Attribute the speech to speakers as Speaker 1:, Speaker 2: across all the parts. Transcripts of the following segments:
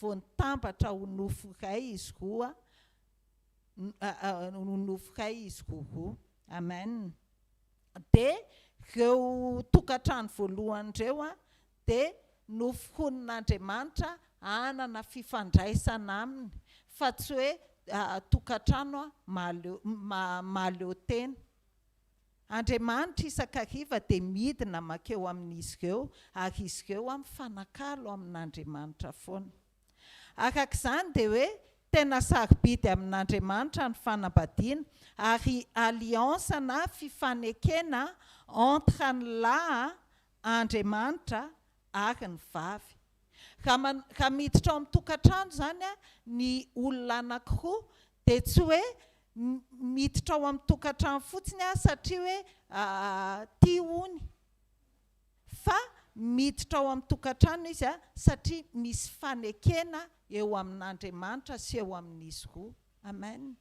Speaker 1: vao nitambatra ho nofo iray izy roa, ho nofo iray izy roroa. Amen. Dia ireo tokantrano voalohany ireo dia noforonin'Andriamanitra hanana fifandraisana aminy fa tsy hoe tokantrano mahaleo mahaleo tena. Andriamanitra isan-kariva dia midina mankeo amin'izy ireo ary izy ireo mifanakalo amin'Andriamanitra foana. Araka izany dia hoe tena sarobidy amin'Andriamanitra ny fanambadiana ary alliance na fifanekena entre ny lahy Andriamanitra ary ny vavy. Raha raha miditra ao amin'ny tokantrano izany ny olona anankiroa dia tsy hoe miditra ao amin'ny tokantrano fotsiny satria hoe tia hono fa miditra ao amin'ny tokantrano izy satria misy fanekena eo amin'Andriamanitra sy eo amin'izy roa. Amen.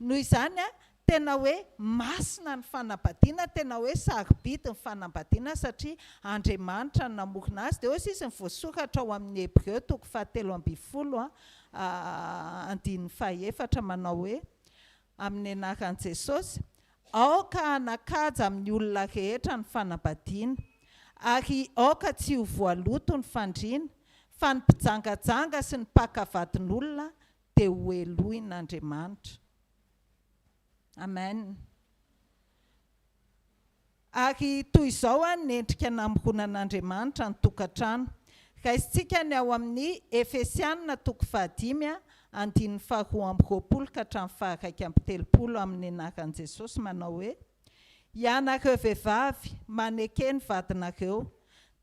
Speaker 1: Noho izany, tena hoe masina ny fanambadiana, tena hoe sarobidy ny fanambadiana satria Andriamanitra no namorona azy. Dia hoy izy ny voasoratra ao amin'ny Hebreo toko fahatelo ambin'ny folo andininy fahaefatra manao hoe, amin'ny anaran'i Jesosy: "Aoka hanan-kaja amin'ny olona rehetra ny fanambadiana, ary aoka tsy ho voaloto ny fandriana, fa ny mpijangajanga sy ny mpaka vadin'olona dia ho helohin'Andriamanitra." Amen. Ary toy izao ny endrika namoronan'Andriamanitra ny tokantrano. Raisintsika ny ao amin'ny Efesianina toko fahadimy andininy faharoa amby roapolo ka hatramin'ny faha-31 amin'ny anaran'i Jesosy manao hoe: "Ianareo vehivavy, maneke ny vadinareo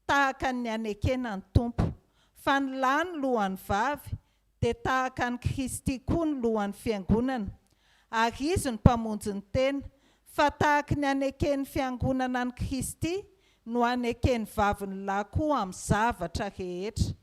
Speaker 1: tahaka ny anekena ny Tompo, fa ny lahy ny lohan'ny vavy, dia tahaka an'i Kristy koa ny lohan'ny fiangonana, ary izy no mpamonjy ny tena, fa tahaky ny aneken'ny fiangonana an'i Kristy no aneken'ny vavy ny lahy koa amin'ny zavatra rehetra.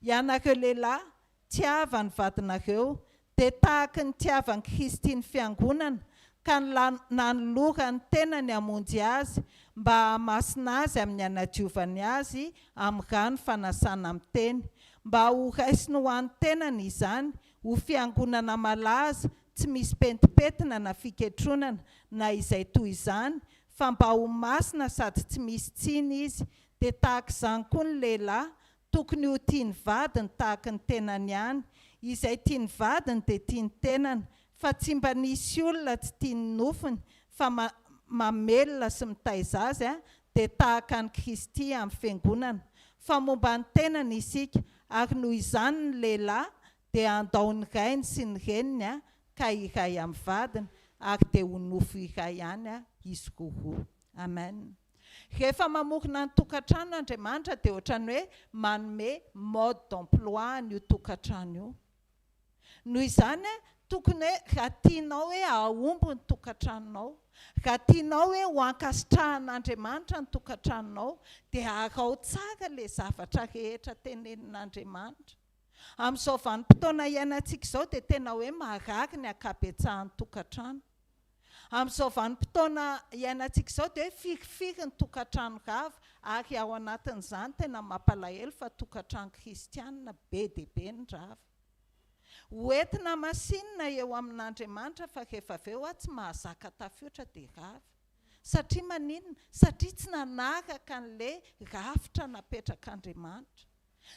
Speaker 1: Ianareo lehilahy, tiava ny vadinareo, dia tahaky ny tiavan'i Kristy ny fiangonana, ka ny nanolorany tenany hamonjy azy, mba hahamasina azy amin'ny anadiovany azy amin'ny rano fanasana amin'ny teny, mba ho raisiny ho an'ny tenany izany, ho fiangonana malaza, tsy misy pentimpentina na fiketronana, na izay toy izany, fa mba ho masina sady tsy misy tsiny izy. Dia tahaka izany koa ny lehilahy, tokony ho tia ny vadiny tahaky ny tenany ihany. Izay tia ny vadiny dia tia ny tenany, fa tsy mba nisy olona tsy tia ny nofony, fa mamelona sy mitaiza azy, dia tahaka an'i Kristy amin'ny fiangonana, fa momba ny tenany isika. Ary noho izany ny lehilahy dia handao ny rainy sy ny reniny ka iray amin'ny vadiny, ary dia ho nofo iray ihany izy roroa." Amen. Rehefa mamorona ny tokantrano Andriamanitra dia ohatran'ny hoe manome mode d'emploi an'io tokantrano io. Noho izany, tokony hoe raha tianao hoe hahomby ny tokantranonao, raha tianao hoe ho ankasitrahan'Andriamanitra ny tokantranonao, dia arao tsara ilay zavatra rehetra tenenin'Andriamanitra. Amin'izao vanim-potoana iainantsika izao dia tena hoe marary ny ankabetsahan'ny tokantrano. Amin'izao vanim-potoana iainantsika izao dia hoe firifiry ny tokantrano rava, ary ao anatin'izany tena mampalahelo fa tokantrano kristianina be dia be ny rava. Hoentina masinina eo amin'Andriamanitra fa rehefa avy eo tsy mahazaka tafiotra dia rava. Satria maninona? Satria tsy nanaraka an'ilay rafitra napetrak'Andriamanitra.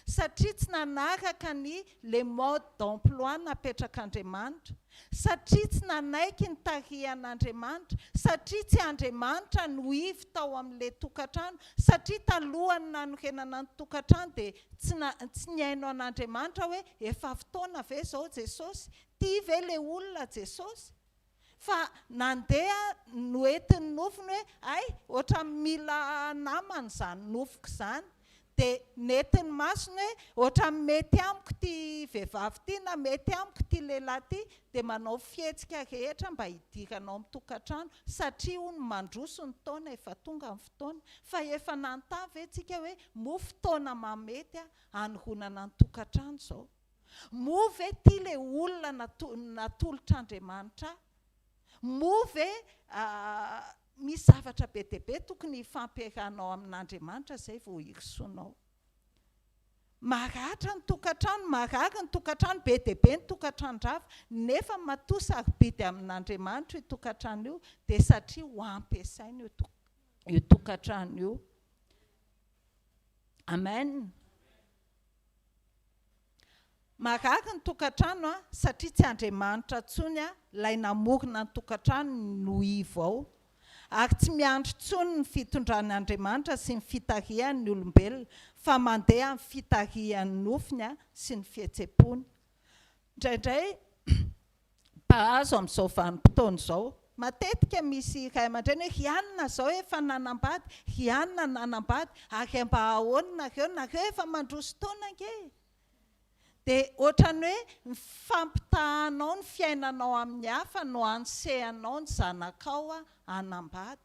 Speaker 1: Satria tsy nanaraka ny le mode d'emploi napetrak'Andriamanitra, satria tsy nanaiky ny tarihan'Andriamanitra, satria tsy Andriamanitra no ivo tao amin'ilay tokantrano, satria talohan'ny nanorenana ny tokantrano dia tsy na tsy nihaino an'Andriamanitra hoe efa fotoana ve izao Jesosy? Tia ve ilay olona Jesosy? Fa nandeha noentin'ny nofony hoe ay, ohatran'ny mila namana izany nofoko izany. Dia nentin'ny masony hoe ohatran'ny mety amiko ity vehivavy ity na mety amiko ity lehilahy ity, dia manao fihetsika rehetra mba hidirana ao amin'ny tokantrano, satria hono mandroso ny taona, efa tonga ny fotoana. Fa efa nanontany ve tsika hoe moa fotoana mahamety hanoronana ny tokantrano izao? Moa ve ity ilay olona natolotr'Andriamanitra ahy? Moa ve misy zavatra be dia be tokony hifampiarahanao amin'Andriamanitra izay vao hirosoanao? Maratra ny tokantrano, marary ny tokantrano, be dia be ny tokantrano rava, nefa matoa sarobidy amin'Andriamanitra io tokantrano io dia satria ho ampiasaina io io tokantrano io. Amen. Marary ny tokantrano satria tsy Andriamanitra intsony ilay namorona ny tokantrano no ivo ao. Ary tsy miandry intsony ny fitondran'Andriamanitra sy ny fitarihany ny olombelona fa mandeha amin'ny fitarihan'ny nofony sy ny fihetsem-pony. Indraindray mpahazo amin'izao vanim-potoana izao, matetika misy ray aman-dreny hoe ry anona izao efa nanambady, ry anona nanambady, ary mba ahoana nareo, nareo efa mandroso taona ange e! Dia ohatran'ny hoe ny fampitahanao ny fiainanao amin'ny hafa no anosehanao ny zanakao hanambady.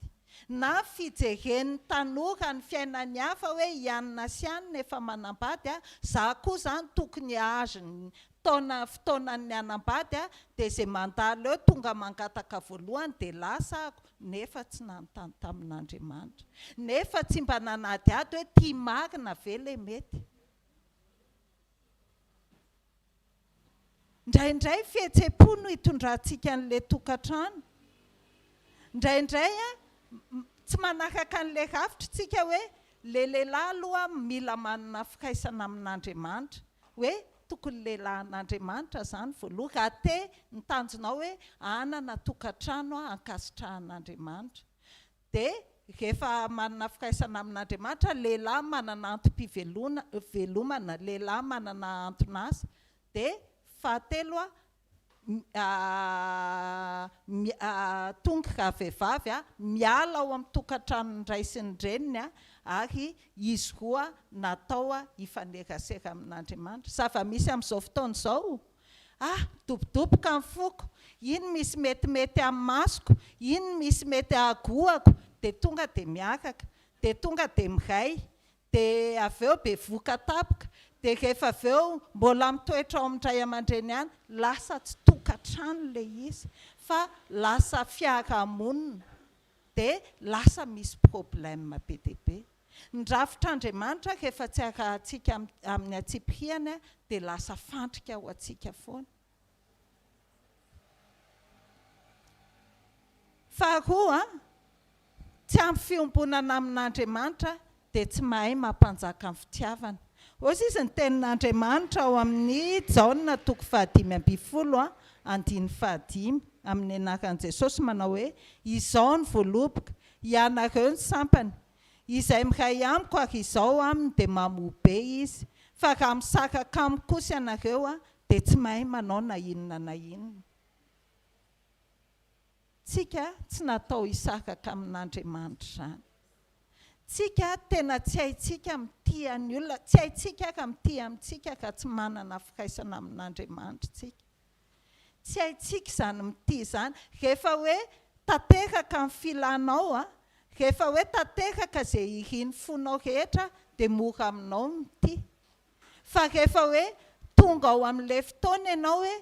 Speaker 1: Na fijeren'ny tanora ny fiainan'ny hafa hoe i anona sy anona efa manambady, za koa zany tokony hahazo ny taona fotoanan'ny hanambady dia izay mandalo eo tonga mangataka voalohany dia lasa ako nefa tsy nanontany tamin'Andriamanitra. Nefa tsy mba nanadihady hoe tia marina ve ilay mety. Indraindray fihetsem-po no itondrantsika an'ilay tokantrano. Indraindray tsy manaraka an'ilay rafitra isika hoe ilay lehilahy aloha mila manana firaisana amin'Andriamanitra. Hoe tokony lehilahin'Andriamanitra izany voalohany raha te ny tanjonao hoe hanana tokantrano ankasitrahan'Andriamanitra. Dia rehefa manana firaisana amin'Andriamanitra, lehilahy manana antom-pivelona, velomana, lehilahy manana anton'asa. Dia fahatelo, tonga ravehivavy miala ao amin'ny tokantranon'ny ray sy ny reniny ary izy roa natao hifanerasera amin'Andriamanitra. Zava-misy amin'izao fotoana izao. Ah! Midobodoboka ny foko, iny misy metimety amin'ny masoko, iny misy mety hahagoako, dia tonga dia miaraka, dia tonga dia miray, dia avy eo bevohoka tampoka, dia rehefa avy eo mbola mitoetra ao amin-dray aman-dreny ihany, lasa tsy tokantrano ilay izy fa lasa fiarahamonina, dia lasa misy problème be dia be. Ny drafitr'Andriamanitra rehefa tsy arahantsika amin'ny antsipiriany dia lasa fandrika ho antsika foana. Faharoa, tsy ampy fiombonana amin'Andriamanitra dia tsy mahay mampanjaka ny fitiavana. Hozy izy ny tenin'Andriamanitra ao amin'ny Jaona toko fahadimy ambinifolo andininy fahadimy amin'ny anaran'i Jesosy manao hoe, Izao ny voaloboka, hianareo ny sampany. Izay miray amiko ary izaho aminy dia mamoa be izy, fa raha misaraka amiko kosa ianareo dia tsy mahay manao na inona na inona. Tsika tsy natao hisaraka amin'Andriamanitra izany. Tsika tena tsy haintsika mitia ny olona, tsy haintsika ary mitia amintsika raha tsy manana firaisana amin'Andriamanitra tsika. Tsy haintsika izany mitia izany. Rehefa hoe tanteraka ny filanao, rehefa hoe tanteraka izay irin'ny fonao rehetra dia mora aminao ny mitia. Fa rehefa hoe tonga ao amin'ilay fotoana ianao hoe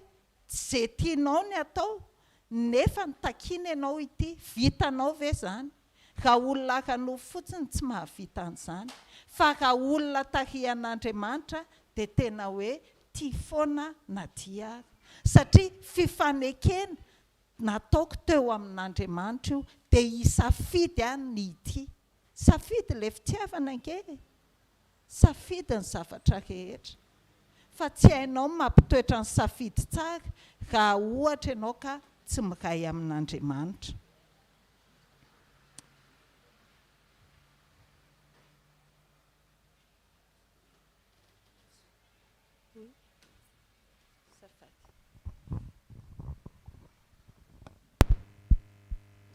Speaker 1: tsy izay tianao ny atao nefa ny takiana ianao hitia, vitanao ve izany? Raha olona ara-nofo fotsiny tsy mahavita an'izany. Fa raha olona tarihan'Andriamanitra dia tena hoe tia foana na dia ary. Satria fifanekena nataoko teo amin'Andriamanitra io dia hisafidy aho ny hitia. Safidy ilay fitiavana ange e! Safidy ny zavatra rehetra. Fa tsy hainao ny mampitoetra ny safidy tsara raha ohatra ianao ka tsy miray amin'Andriamanitra.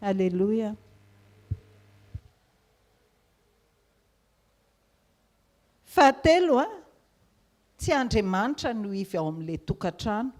Speaker 1: Aleloia. Fahatelo, tsy Andriamanitra no ivy ao amin'ilay tokantrano.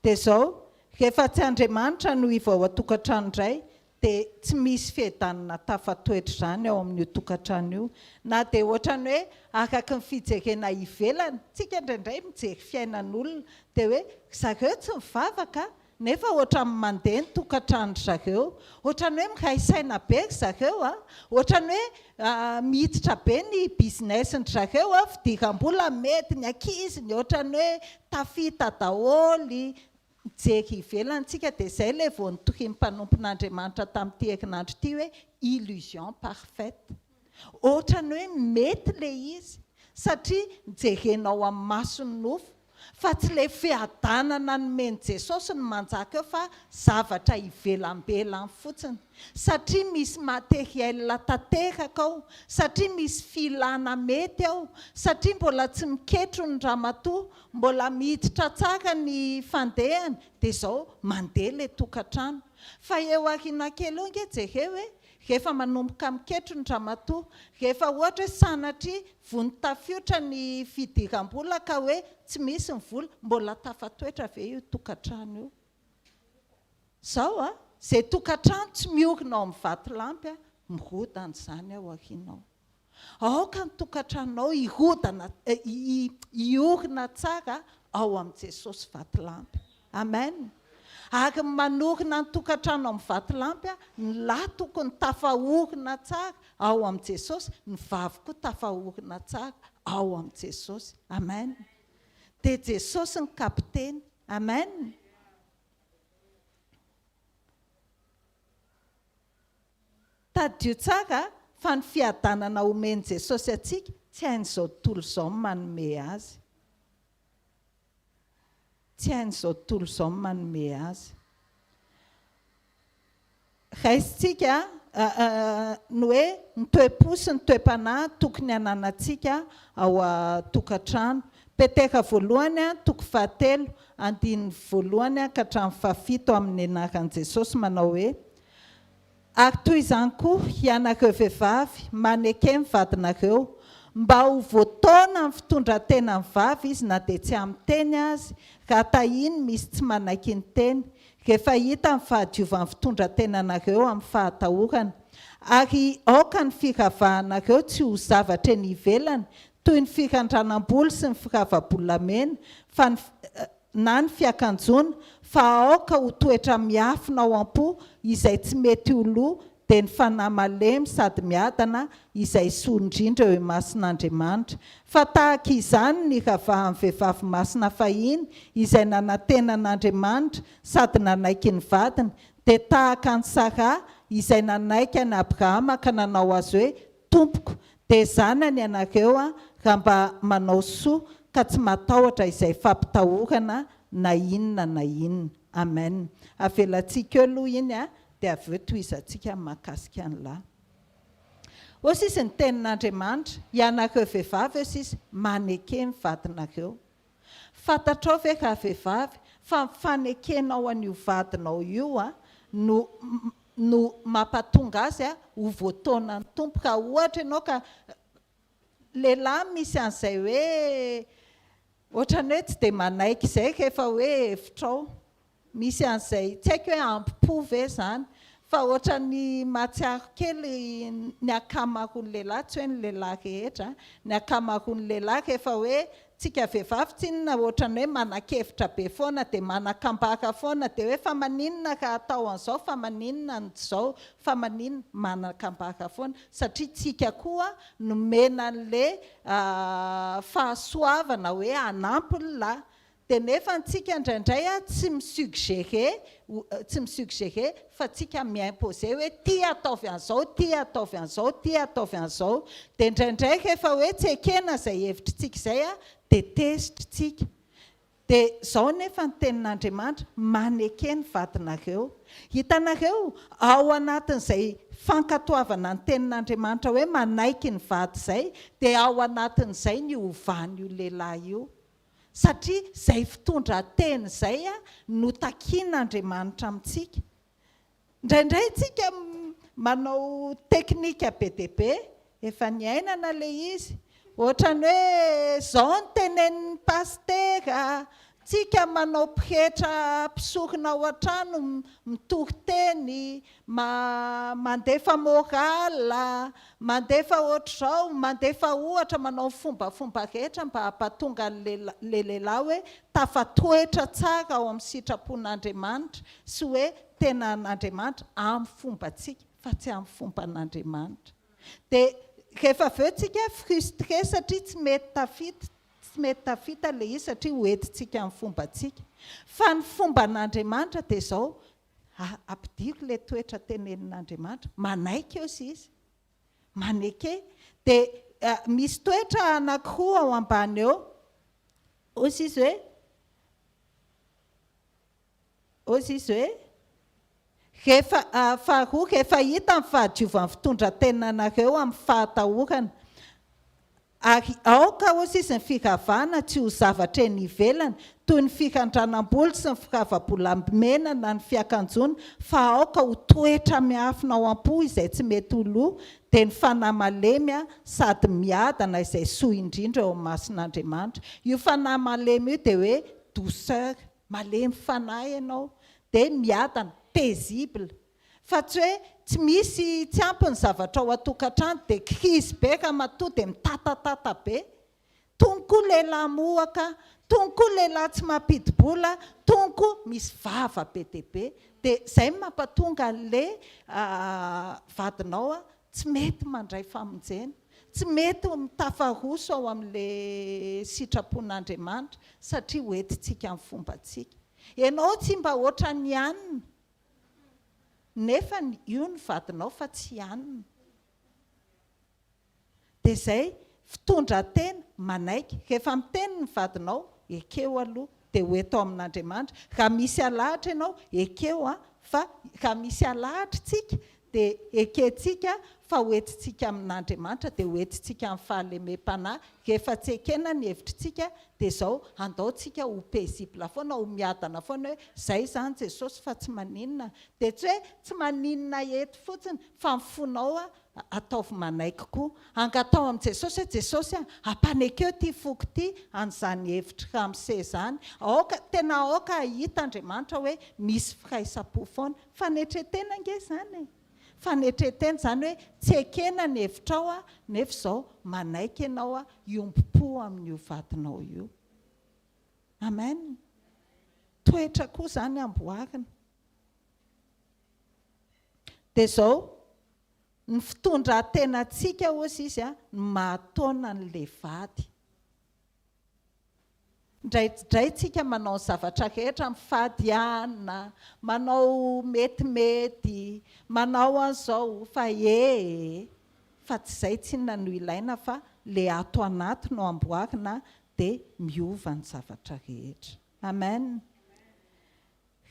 Speaker 1: Dia izao, rehefa tsy Andriamanitra no ivo ao an-tokantrano indray, dia tsy misy fiadanana tafatoetra izany ao amin'io tokantrano io. Na dia ohatran'ny hoe araka ny fijerena ivelany, tsika indraindray mijery fiainan'olona, dia hoe ry zareo tsy mivavaka, Nefa ohatran'ny mandeha ny tokantranon-dry zareo. Ohatran'ny hoe miray saina be ry zareo a! Ohatran'ny hoe miditra be ny business-ndry zareo a, fidiram-bola mety, ny ankizy ny ohatran'ny hoe tafita daholo, mijery ivelany tsika dia izay ilay vao nitorian'ny mpanompon'Andriamanitra tamin'ity herinandro ity hoe illusion parfaite. Ohatran'ny hoe mety ilay izy satria jerenao amin'ny mason'ny nofo fa tsy ilay fiadanana nomen'i Jesosy no manjaka eo fa zavatra ivelambelany fotsiny satria misy matériel tanteraka ao, satria misy filana mety ao, satria mbola tsy miketro ny ramatoa, mbola miditra tsara ny fandehany dia izao mandeha ilay tokantrano. Fa eo aoriana kely eo ange jereo e! Rehefa manomboka miketro ny ramatoa, rehefa ohatra hoe sanatria vono tafiotra ny fidiram-bola ka hoe tsy misy ny vola, mbola tafatoetra ve io tokantrano io? Zao a, izay tokantrano tsy miorina ao amin'ny vatolampy a, mirodana izany ao aoriana ao. Aoka ny tokantranonao hirodana, hiorina tsara ao amin'i Jesosy vatolampy. Amen. Ary ny manorina ny tokantrano amin'ny vatolampy, ny lahy tokony tafaorina tsara ao amin'i Jesosy, ny vavy koa tafaorina tsara ao amin'i Jesosy. Amen. Dia Jesosy ny kapiteny. Amen. Tadidio tsara fa ny fiadanana omen'i Jesosy antsika tsy hain'izao tontolo izao ny manome azy. Tsy hain'izao tontolo izao ny manome azy. Raisintsika ny hoe ny toe-po sy ny toe-panahy tokony hananantsika ao an-tokantrano. Petera voalohany toko fahatelo andininy voalohany ka hatramin'ny fahafito amin'ny anaran'i Jesosy manao hoe, Ary toy izany koa, ianareo vehivavy, maneke ny vadinareo, mba ho voataona amin'ny fitondran-tenan'ny vavy izy na dia tsy amin'ny teny azy, raha tahiny misy tsy manaiky ny teny, rehefa hita ny fahadiovan'ny fitondran-tenanareo amin'ny fahatahorana. Ary aoka ny firavahanareo tsy ho zavatra eny ivelany, toy ny firandranam-bolo sy ny firava-bolamena, fa ny. Na ny fiakanjoana, fa aoka ho toetra miafina ao am-po izay tsy mety ho lo, dia ny fanahy malemy sady miadana, izay soa indrindra eo imason'Andriamanitra. Fa tahaka izany ny niravahan'ny vehivavy masina fahiny, izay nanantena an'Andriamanitra sady nanaiky ny vadiny, dia tahaka an'i Saraha, izay nanaiky an'i Abrahama ka nanao azy hoe Tompoko, dia zanany ianareo raha mba manao soa ka tsy matahotra izay fampitahorana na inona na inona. Amen. Avelantsika eo aloha iny dia avy eo tohizantsika ny mahakasika ny lahy. Hoy sisa ny tenin'Andriamanitra, ianareo vehivavy hoy sisa, maneke ny vadinareo. Fantatrao ve ravehivavy fa ny fanekenao an'io vadinao io no no mampatonga azy ho voataonan'ny Tompo. Raha ohatra ianao ka lehilahy misy an'izay hoe ohatran'ny hoe tsy dia manaiky izay rehefa hoe hevitrao. Misy an'izay, tsy haiko hoe ambo-po ve izany, fa ohatran'ny mahatsiaro kely ny ankamaroan'ny lehilahy, tsy hoe ny lehilahy rehetra, ny ankamaroan'ny lehilahy rehefa hoe Tsika vehivavy tsinona ohatrany hoe manan-kevitra be foana dia manan-kambara foana dia hoe fa maninona raha atao an'izao fa maninona ny zao fa maninona, manan-kambara foana satria tsika koa nomena an'le fahasoavana hoe hanampy ny lahy Dia nefa antsika indraindray tsy mi-suggerer, tsy mi-suggerer fa tsika mi-imposer hoe ty ataovy an'izao, ty ataovy an'izao, ty ataovy an'izao. Dia indraindray rehefa hoe tsy ekena izay hevitritsika izay dia tezitra tsika. Dia izao nefa ny tenin'Andriamanitra, maneke ny vadinareo. Hitanareo, ao anatin'izay fankatoavana ny tenin'Andriamanitra hoe manaiky ny vady izay, dia ao anatin'izay ny hovan'io lehilahy io. Satria izay fitondran-tena izay no takian'Andriamanitra amintsika. Indraindray isika manao teknika be dia be, efa niainana ilay izy. Ohatran'ny hoe izao no tenenin'ny pasitera, Tsika manao pretra mpisorona ao an-trano mitory teny, mandefa morale, mandefa ohatr'izao, mandefa ohatra, manao ny fombafomba rehetra mba hampatonga an'ilay lehilahy hoe tafatoetra tsara ao amin'ny sitrapon'Andriamanitra sy hoe tena an'Andriamanitra amin'ny fombantsika fa tsy amin'ny fomban'Andriamanitra. Dia rehefa avy eo tsika frustré satria tsy mety tafita, Tsy mety tafita ilay izy satria ho entintsika amin'ny fombantsika. Fa ny fomban'Andriamanitra dia izao, ampidiro ilay toetra tenenin'Andriamanitra, manaiky eo izy, maneke. Dia misy toetra anankiroa ao ambany eo, hoy izy hoe, Hoy izy hoe, Rehefa, faharoa, rehefa hita ny fahadiovan'ny fitondran-tenanareo amin'ny fahatahorana, ary aoka, hoy izy, ny firavahana tsy ho zavatra eny ivelany, toy ny firandranam-bolo sy ny firava-bolamena na ny fiakanjoana, fa aoka ho toetra miafina ao am-po izay tsy mety ho lo, dia ny fanahy malemy sady miadana izay soa indrindra eo imason'Andriamanitra. Io fanahy malemy io dia hoe douceur. Malemy fanahy ianao, dia miadana, paisible. Fa tsy hoe tsy misy tsy ampy ny zavatra ao an-tokantrano dia crise be ramatoa dia mitatatata be. Tony koa lehilahy mohaka, tony koa lehilahy tsy mampidi-bola, tony koa misy vava be dia be. Dia izay no mampatonga an'ilay vadinao tsy mety mandray famonjena. Tsy mety ho mitafaroso ao amin'ilay sitrapon'Andriamanitra satria ho entintsika amin'ny fombantsika. Ianao tsy mba ohatran'i Anna, nefa io ny vadinao fa tsy Anna. Dia izay, fitondran-tena, manaiky. Rehefa miteny ny vadinao, ekeo aloha, dia ho eto amin'Andriamanitra. Raha misy alahatra ianao, ekeo an, fa raha misy alahatra isika, dia ekentsika fa ho entintsika amin'Andriamanitra, dia ho entintsika amin'ny fahalemem-panahy. Rehefa tsy ekena ny hevitritsika, dia izao, andao tsika ho paisible foana, ho miadana foana hoe, izay izany Jesosy fa tsy maninona. Dia tsy hoe tsy maninona eto fotsiny, fa ny fonao ataovy manaiky koa. Angataho amin'i Jesosy hoe, Jesosy a, ampanekeo ity foko ity an'izany hevitr'i ramose izany. Aoka, tena aoka hahita Andriamanitra hoe misy firaisam-po foana. Fanetren-tena ange izany e! Fanetren-tena, izany hoe tsy ekena ny hevitrao a, nefa izao manaiky ianao a, hiombom-po amin'io vadinao io. Amen! Toetra koa izany amboarina. Dia izao, ny fitondran-tenantsika hozy izy a, no mahataona an'ilay vady. Indraindray tsika manao ny zavatra rehetra mifady hanina, manao metimety, manao an'izao fa ee, fa tsy izay tsinona no ilaina fa le ato anaty no amboarina dia miova ny zavatra rehetra. Amen.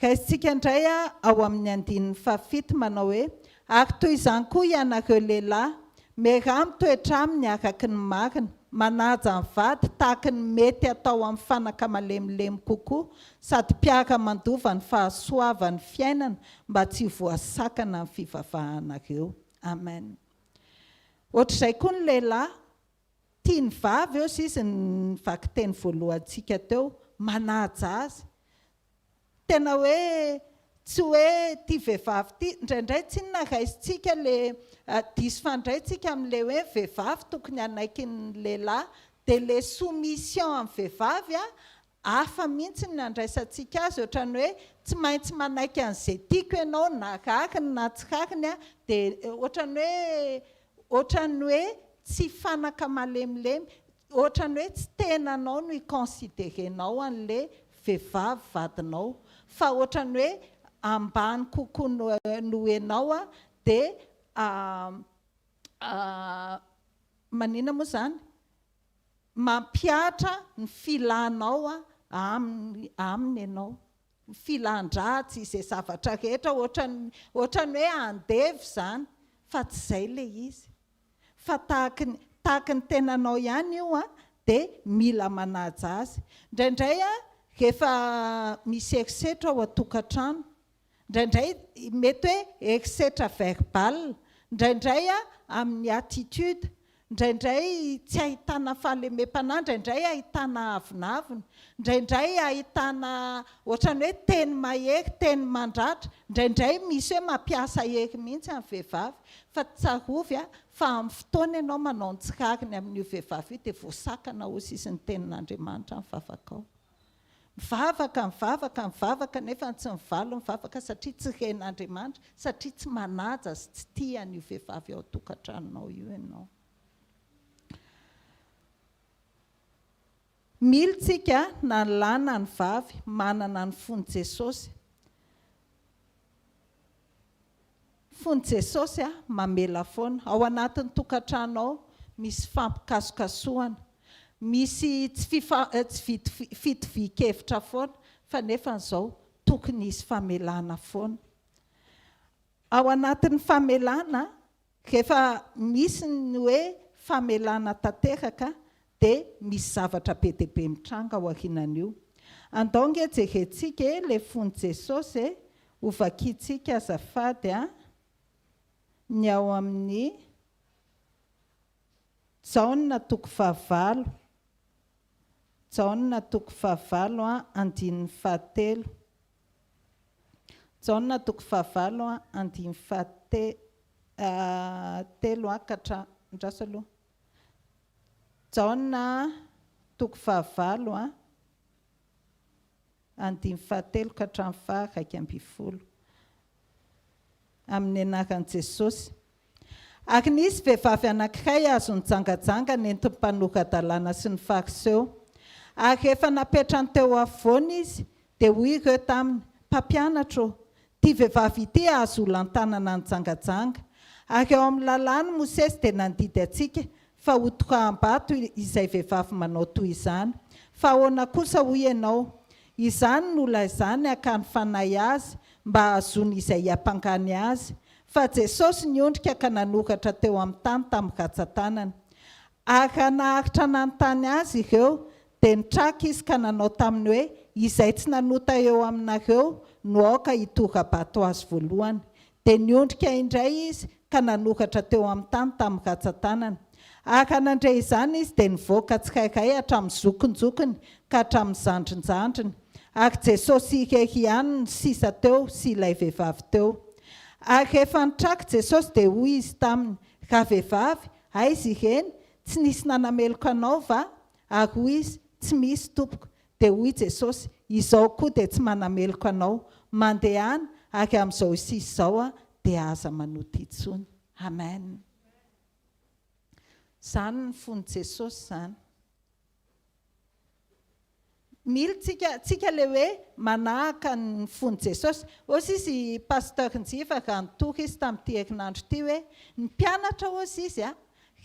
Speaker 1: Raisintsika indray ao amin'ny andininy fahafito manao hoe, Ary toy izany koa ianareo lehilahy, miaraha mitoetra aminy araka ny marina, manaja ny vady tahaka ny mety atao amin'ny fanaka malemilemy kokoa, sady mpiara-mandova ny fahasoavan'ny fiainana mba tsy ho voasakana ny fivavahanareo. Amen. Ohatr'izay koa ny lehilahy, tia ny vavy hozy izy ny vakiteny voalohantsika teo, manaja azy. Tena hoe tsy hoe ity vehivavy ity, indraindray tsinona raisintsika le diso fandray tsika amin'le hoe ny vehivavy tokony hanaiky ny lehilahy dia le soumission amin'ny vehivavy a, hafa mihitsy ny andraisantsika azy ohatran'ny hoe tsy maintsy manaiky an'izay tiako ianao na rariny na tsy rariny a, dia ohatran'ny hoe ohatran'ny hoe tsy fanaka malemilemy, Ohatran'ny hoe tsy tenanao no hi-considerer-nao an'le vehivavy vadinao fa ohatran'ny hoe ambany kokoa noho enao dia maninona moa izany? Mampihatra ny filanao aminy aminy ianao. Ny filan-dratsy, izay zavatra rehetra ohatran'ny ohatran'ny hoe andevo izany fa tsy izay ilay izy. Fa tahaky ny tahaky ny tenanao ihany io an, dia mila manaja azy. Indraindray an, rehefa misy herisetra ao an-tokantrano, indraindray mety hoe herisetra verbal, indraindray an amin'ny attitude. Indraindray tsy ahitana fahalemem-panahy, indraindray ahitana avonavona, indraindray ahitana ohatran'ny hoe teny mahery, teny mandratra, indraindray misy hoe mampiasa hery mihitsy amin'ny vehivavy. Fa tsarovy fa amin'ny fotoana ianao manao ny tsy rariny amin'io vehivavy io dia voasakana hoy sisa ny tenin'Andriamanitra ny vavakao. Mivavaka, mivavaka, mivavaka nefa tsy mivaly ny vavaka satria tsy ren'Andriamanitra, satria tsy manaja sy tsy tia an'io vehivavy ao an-tokantranonao io ianao. Mila tsika na ny lahy na ny vavy manana ny fon'i Jesosy. Fon'i Jesosy mamela foana. Ao anatin'ny tokantrano ao misy fampikasokasohana, misy tsy fifa tsy fitovian-kevitra foana fa nefa izao tokony hisy famelana foana. Ao anatin'ny famelana Rehefa misy ny hoe famelana tanteraka dia misy zavatra be dia be mitranga ao aorianan'io. Andao nge jerentsika e le fon'i Jesosy e, ho vakintsika azafady a, ny ao amin'ny Jaona toko fahavalo, Jaona toko fahavalo a andininy fahatelo. Jaona toko fahavalo andininy fahate telo ka hatra andraso aloha. Jaona toko fahavalo andininy fahatelo ka hatramin'ny faha 11. Amin'ny anaran'i Jesosy. Ary nisy vehivavy anankiray azo nijangajanga nentin'ny mpanora-dalàna sy ny Fariseo. Ary rehefa napetrany teo afovoany izy, dia hoy ireo taminy, Mpampianatra ô, ity vehivavy ity azo holantanana nijangajanga. Ary ao amin'ny lalàn'i Mosesy dia nandidy antsika fa hotoraham-bato izay vehivavy manao toy izany. Fa ahoana kosa hoy ianao? Izany no laizany hakany fanahy azy mba hahazoany izay hiampangany azy. Fa Jesosy niondrika ka nanoratra teo amin'ny tany tamin'ny ratsan-tanany. Ary raha naharitra nanontany Azy ireo, dia nitraka Izy ka nanao taminy hoe, Izay tsy nanota eo aminareo no aoka hitora-bato azy voalohany. Dia niondrika indray Izy ka nanoratra teo amin'ny tany tamin'ny ratsan-tanany. Ary raha nandre izany izy, dia nivoaka tsirairay hatramin'ny zokinjokiny ka hatramin'ny zandrinjandriny. Ary Jesosy irery ihany no sisa teo sy ilay vehivavy teo. Ary rehefa nitraka Jesosy dia hoy Izy taminy, Ravehivavy, aiza ireny? Tsy nisy nanameloka anao va? Ary hoy izy, Tsy misy, Tompoko. Dia hoy Jesosy, Izao koa dia tsy manameloka anao. Mandehana, ary amin'izao sisa izao dia aza manota intsony. Amen. Izany ny fon'i Jesosy izany. Mila tsika, tsika le hoe manahaka ny fon'i Jesosy. Hozy izy Pasteur Njiva raha nitory izy tamin'ity herinandro ity hoe, ny mpianatra hozy izy a,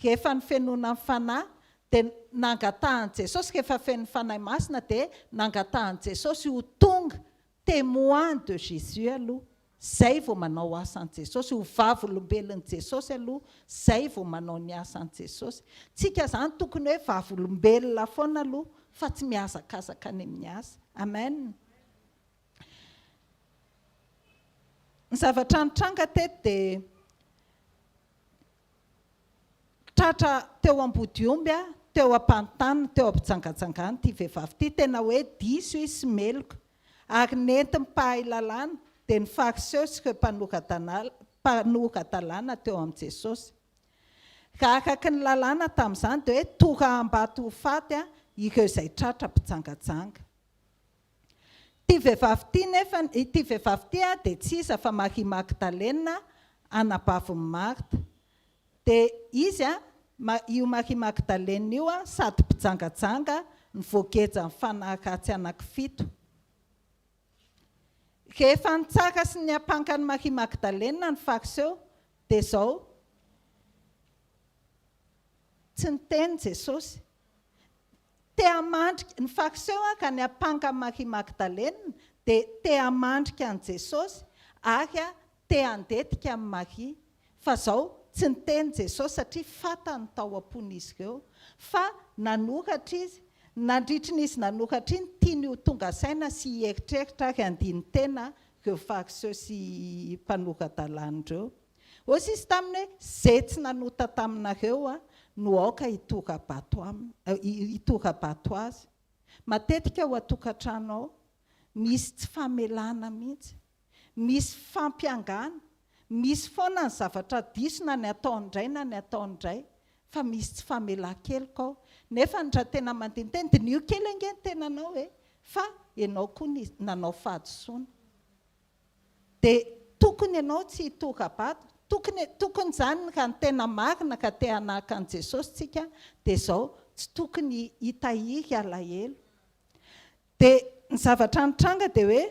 Speaker 1: rehefa nofenoina ny Fanahy dia nangatahan'i Jesosy, rehefa feno ny Fanahy Masina dia nangatahan'i Jesosy ho tonga Témoin de Jésus aloha zay vao manao asan'i Jesosy, ho vavolombelon'i Jesosy aloha zay vao manao ny asan'i Jesosy. Tsika zany tokony hoe vavolombelona foana aloha fa tsy mihazakazaka any amin'ny asa. Amen. Ny zavatra nitranga teto dia Tratra teo ambodiomby aho, teo am-panontany, teo am-pijangajangana ity vehivavy ity, tena hoe diso izy sy meloka. Ary nentin'ny mpahay lalàna, dia ny Fariseo sy ireo mpanoradalàna teo amin'i Jesosy. Raha araka ny lalàna tamin'izany dia hoe toraham-bato ho faty ireo izay tratra mpijangajanga. Ity vehivavy ity nefa, ity vehivavy ity dia tsy iza fa Maria Magdalena, anabavin'i Marta. Dia izy a, io Maria Magdalena io a, sady mpijangajanga no voagejan'ny fanahy ratsy anankifito. Rehefa nitsara sy niampanga an'i Maria Magdalena ny Fariseo, dia izao, tsy niteny Jesosy. Te hamandrika, ny Fariseo a, ka niampanga an'i Maria Magdalena, dia te hamandrika an'i Jesosy ary te handetika an'i Maria. Fa zao, tsy niteny Jesosy satria fantany tao am-pon'izy ireo. Fa nanoratra Izy. Nandritry ny Izy nanoratra iny, tiany ho tonga saina sy hieritreritra ary handini-tena ireo Fariseo sy mpanora-dalàna ireo. Hoy Izy taminy hoe, Ze tsy nanota taminareo no aoka hitora-bato aminy, hitora-bato azy. Matetika ao an-tokantrano ao, misy tsy famelana mihitsy, misy fampiangana, misy foana ny zavatra diso na ny ataon-dray na ny ataon-dray, fa misy tsy famelan-keloka ao. Nefa ny raha tena mandini-tena, diniho kely ange ny tenanao e, fa ianao koa ny nanao fahadisoana. Dia tokony ianao tsy hitora-bato, tokony, tokony izany raha ny tena marina ka te hanahaka an'i Jesosy tsika dia izao, tsy tokony hitahiry alahelo. Dia ny zavatra nitranga dia hoe,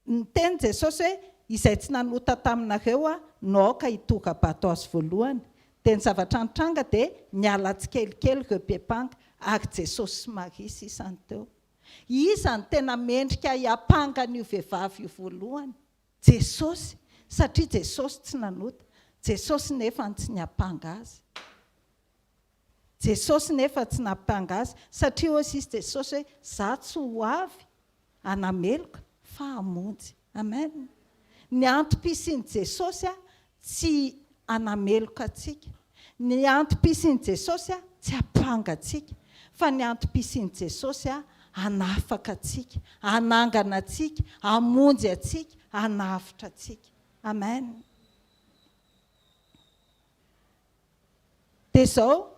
Speaker 1: niteny Jesosy hoe, izay tsy nanota taminareo no aoka hitora-bato azy voalohany. Dia ny zavatra nitranga dia niala tsikelikely ireo mpiampanga, ary Jesosy sy Maria sisa no teo. Iza no tena mendrika hiampanga an'io vehivavy io voalohany? Jesosy, satria Jesosy tsy nanota. Jesosy nefa no tsy niampanga azy. Jesosy nefa tsy nampanga azy, satria hoy sisa Jesosy hoe, Za tsy ho avy hanameloka fa hamonjy. Amen. Ny antom-pisian'i Jesosy tsy hanameloka antsika. Ny antom-pisian'i Jesosy tsy hampanga antsika, fa ny antom-pisian'i Jesosy hanafaka antsika, hanangana antsika, hamonjy antsika, hanavotra antsika. Amen. Dia izao,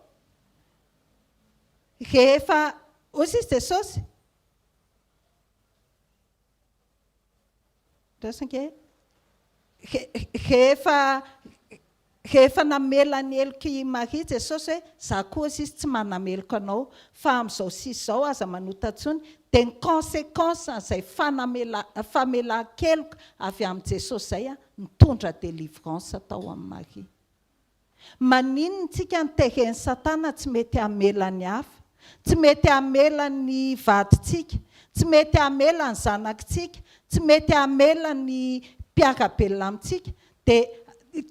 Speaker 1: rehefa, hoy sisa Jesosy, Andraso ange. Rehefa rehefa namela ny helok'i Maria Jesosy hoe za koa sisa tsy manameloka anao fa amin'izao sisa izao aza manota intsony dia ny consequence an'izay fanamela famelan-keloka avy amin'i Jesosy izay nitondra délivrance tao amin'i Maria. Maninona tsika ny teren'i satana tsy mety hamela ny hafa, tsy mety hamela ny vadintsika, tsy mety hamela ny zanakitsika, tsy mety hamela ny mpiara-belona amintsika dia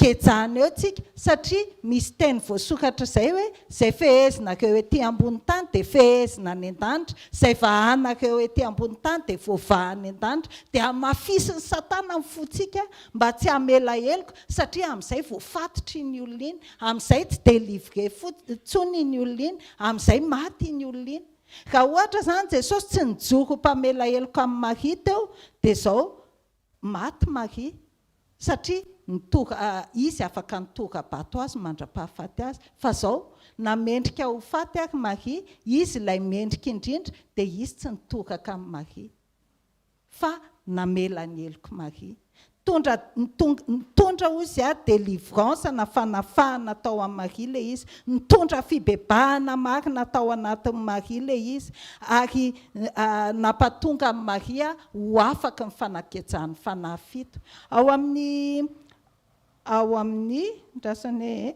Speaker 1: gejana eo tsika satria misy teny voasokatra izay hoe izay fehezinareo ety ambony tany dia fehezina any an-danitra, izay vahanareo ety ambony tany dia voavaha any an-danitra, dia hamafisin'i satana ny fontsika mba tsy hamela heloka satria amin'izay voafatotra iny olona iny, amin'izay tsy délivrer intsony iny olona iny, amin'izay maty iny olona iny. Raha ohatra izany Jesosy tsy nijoro ho mpamela heloka amin'i Maria teo dia izao maty Maria satria nitora izy afaka nitora-bato azy mandra-pahafaty azy fa izao na mendrika ho faty ary Maria, izy ilay mendrika indrindra dia izy tsy nitoraka amin'i Maria. fa namela ny helok'i Maria. Nitondra, nitondra hozy aho délivrance na fanafahana tao amin'i Maria ilay izy, nitondra fibebahana marina tao anatin'i Maria ilay izy, ary nampatonga an'i Maria ho afaky ny fanagejan'ny fanahy fito. Ao amin'ny, ao amin'ny, andraso anie e.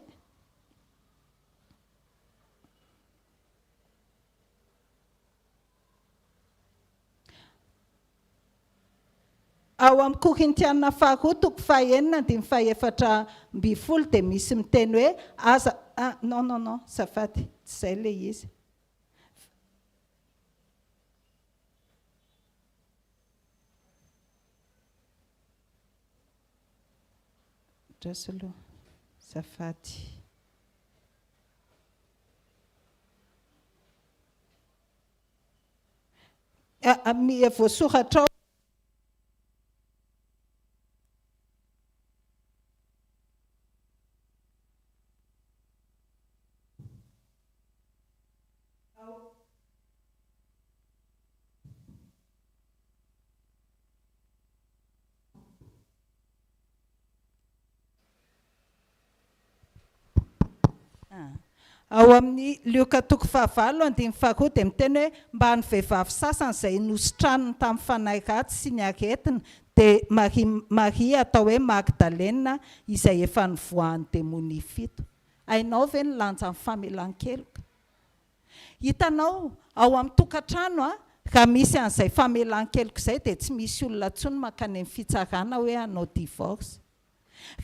Speaker 1: Ao amin'ny Korintiana faharoa toko fahenina andininy faha-14 dia misy miteny hoe aza ah non non non azafady tsy izay ilay izy. Andraso aloha azafady. Voasoratra ao. Ao amin'ny Lioka toko fahavalo andininy faharoa dia miteny hoe mba ny vehivavy sasany izay nositraniny tamin'ny fanahy ratsy sy ny aretina dia Maria Maria atao hoe Magdalena izay efa nivoahan'ny demonia fito. Hainao ve ny lanjan'ny famelan-keloka? Hitanao, ao amin'ny tokantrano a, raha misy an'izay famelan-keloka izay dia tsy misy olona intsony mankany amin'ny fitsarana hoe hanao divorce.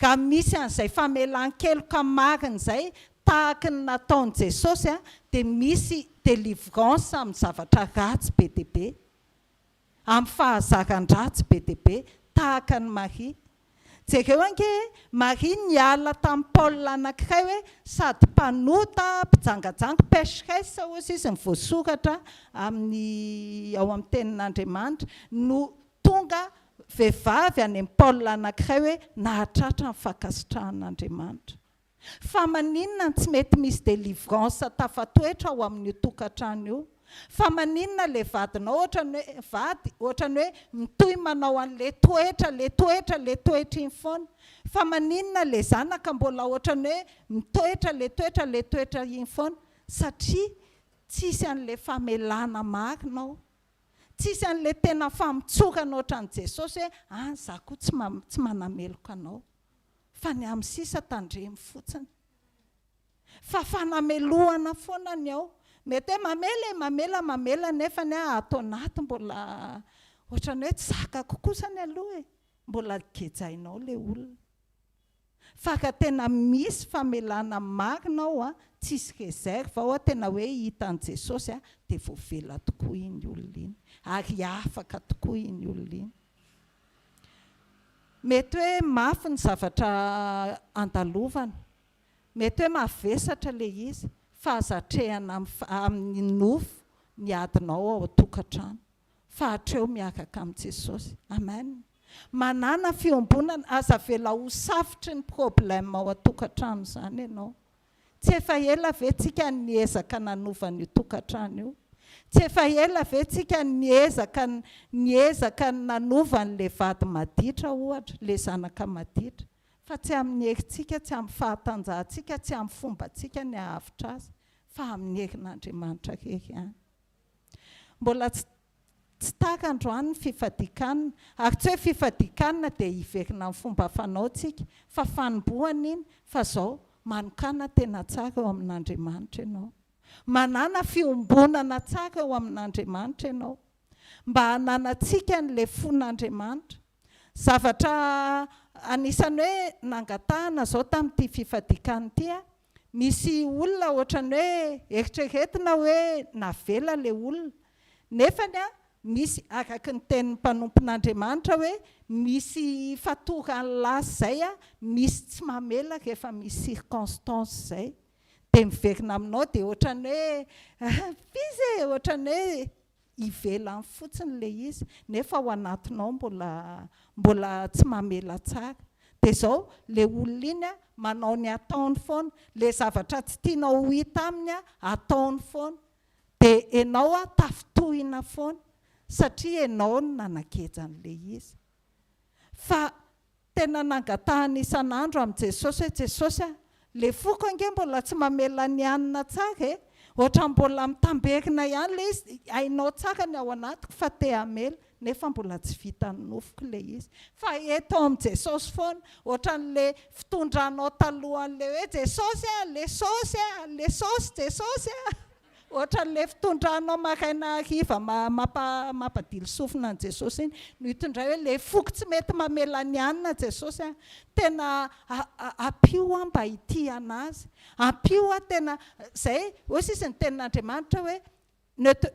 Speaker 1: Raha misy an'izay famelan-keloka marina izay tahaky ny nataon'i Jesosy dia misy délivrance amin'ny zavatra ratsy be dia be, amin'ny fahazaran-dratsy be dia be, tahaka an'i Maria. Jereo ange e, Maria niala tamin'i Paul anankiray hoe sady mpanota, mpijangajanga, pécheresse hozy izy ny voasoratra amin'ny ao amin'ny tenin'Andriamanitra, no tonga vehivavy any amin'i Paul anankiray hoe nahatratra ny fankasitrahan'Andriamanitra. Fa maninona no tsy mety misy délivrance tafatoetra ao amin'io tokantrano io? Fa maninona le vadinao ohatran'ny hoe vady ohatran'ny hoe mitohy manao an'le toetra le toetra le toetra iny foana? Fa maninona le zanaka mbola ohatran'ny hoe mitoetra le toetra le toetra iny foana? Satria tsisy an'le famelana marina ao. Tsisy an'le tena famotsorana ohatran'i Jesosy hoe an za koa tsy tsy manameloka anao. Fa ny amin'ny sisa tandremo fotsiny. Fa fanamelohana foana ny ao. Mety hoe mamela e, mamela, mamela nefa ny ahy ato anaty mbola ohatran'ny hoe tsy zakako kosany aloha e. Mbola gejainao ilay olona. Fa raha tena misy famelana marina ao an, tsisy réserve ao an, tena hoe hitan'i Jesosy an, dia voavela tokoa iny olona iny. Ary afaka tokoa iny olona iny. Mety hoe mafy ny zavatra andalovana, mety hoe mavesatra ilay izy, fa aza atrehana amin'ny nofo ny adinao ao an-tokantrano, fa atreho miaraka amin'i Jesosy. Amen. Manàna fiombonana, aza avela ho safotry ny problème ao an-tokantrano izany ianao. Tsy efa ela ve tsika niezaka nanova an'io tokantrano io? Tsy efa ela ve tsika niezaka niezaka nanova an'le vady maditra ohatra, le zanaka maditra? Fa tsy amin'ny herintsika, tsy amin'ny fahatanjahantsika, tsy amin'ny fombantsika ny hahavitra azy, fa amin'ny herin'Andriamanitra irery ihany. Mbola tsy Tsy tahaka androany ny fifadian-kanina, ary tsy hoe fifadian-kanina dia hiverina amin'ny fomba fanao tsika, fa fanombohana iny, fa zao, manokàna tena tsara eo amin'Andriamanitra ianao. Manàna fiombonana tsara eo amin'Andriamanitra ianao, mba hananantsika an'ilay fon'Andriamanitra. Zavatra anisan'ny hoe nangatahana zao tamin'ity fifadian-kanina ity an, misy olona ohatran'ny hoe eritreretina hoe navela ilay olona, Nefany an, misy araky ny tenin'ny mpanompon'Andriamanitra hoe misy fatoran'ny lasa izay an, misy tsy mamela rehefa misy circonstance izay. Dia miverina aminao dia ohatran'ny hoe f'iza e, ohatran'ny hoe ivelany fotsiny ilay izy, nefa ao anatinao mbola mbola tsy mamela tsara. Dia izao, ilay olona iny an, manao ny ataony foana, ilay zavatra tsy tianao ho hita aminy an, ataony foana. Dia enao a tafintohina foana satria enao no nanageja an'ilay izy. Fa tena nangatahana isan'andro amin'i Jesosy hoe Jesosy a, le foko ange mbola tsy mamela ny hanina tsara e, ohatran'ny mbola mitamberina ihany ilay izy, hainao tsara ny ao anatiko fa te hamela nefa mbola tsy vitan'ny nofoko ilay izy. Fa eto amin'i Jesosy foana, ohatran'ilay fitondranao talohan'ilay hoe Jesosy a, le saosy a, le saosy Jesosy a. Ohatran'ilay fitondranao maraina hariva mampa mampadilo sofina an'i Jesosy iny no hitondray hoe le foko tsy mety mamela ny hanina Jesosy a, tena ampio aho mba hitia an'azy, ampio aho tena zay, hoy sisa ny tenin'Andriamanitra hoe ne te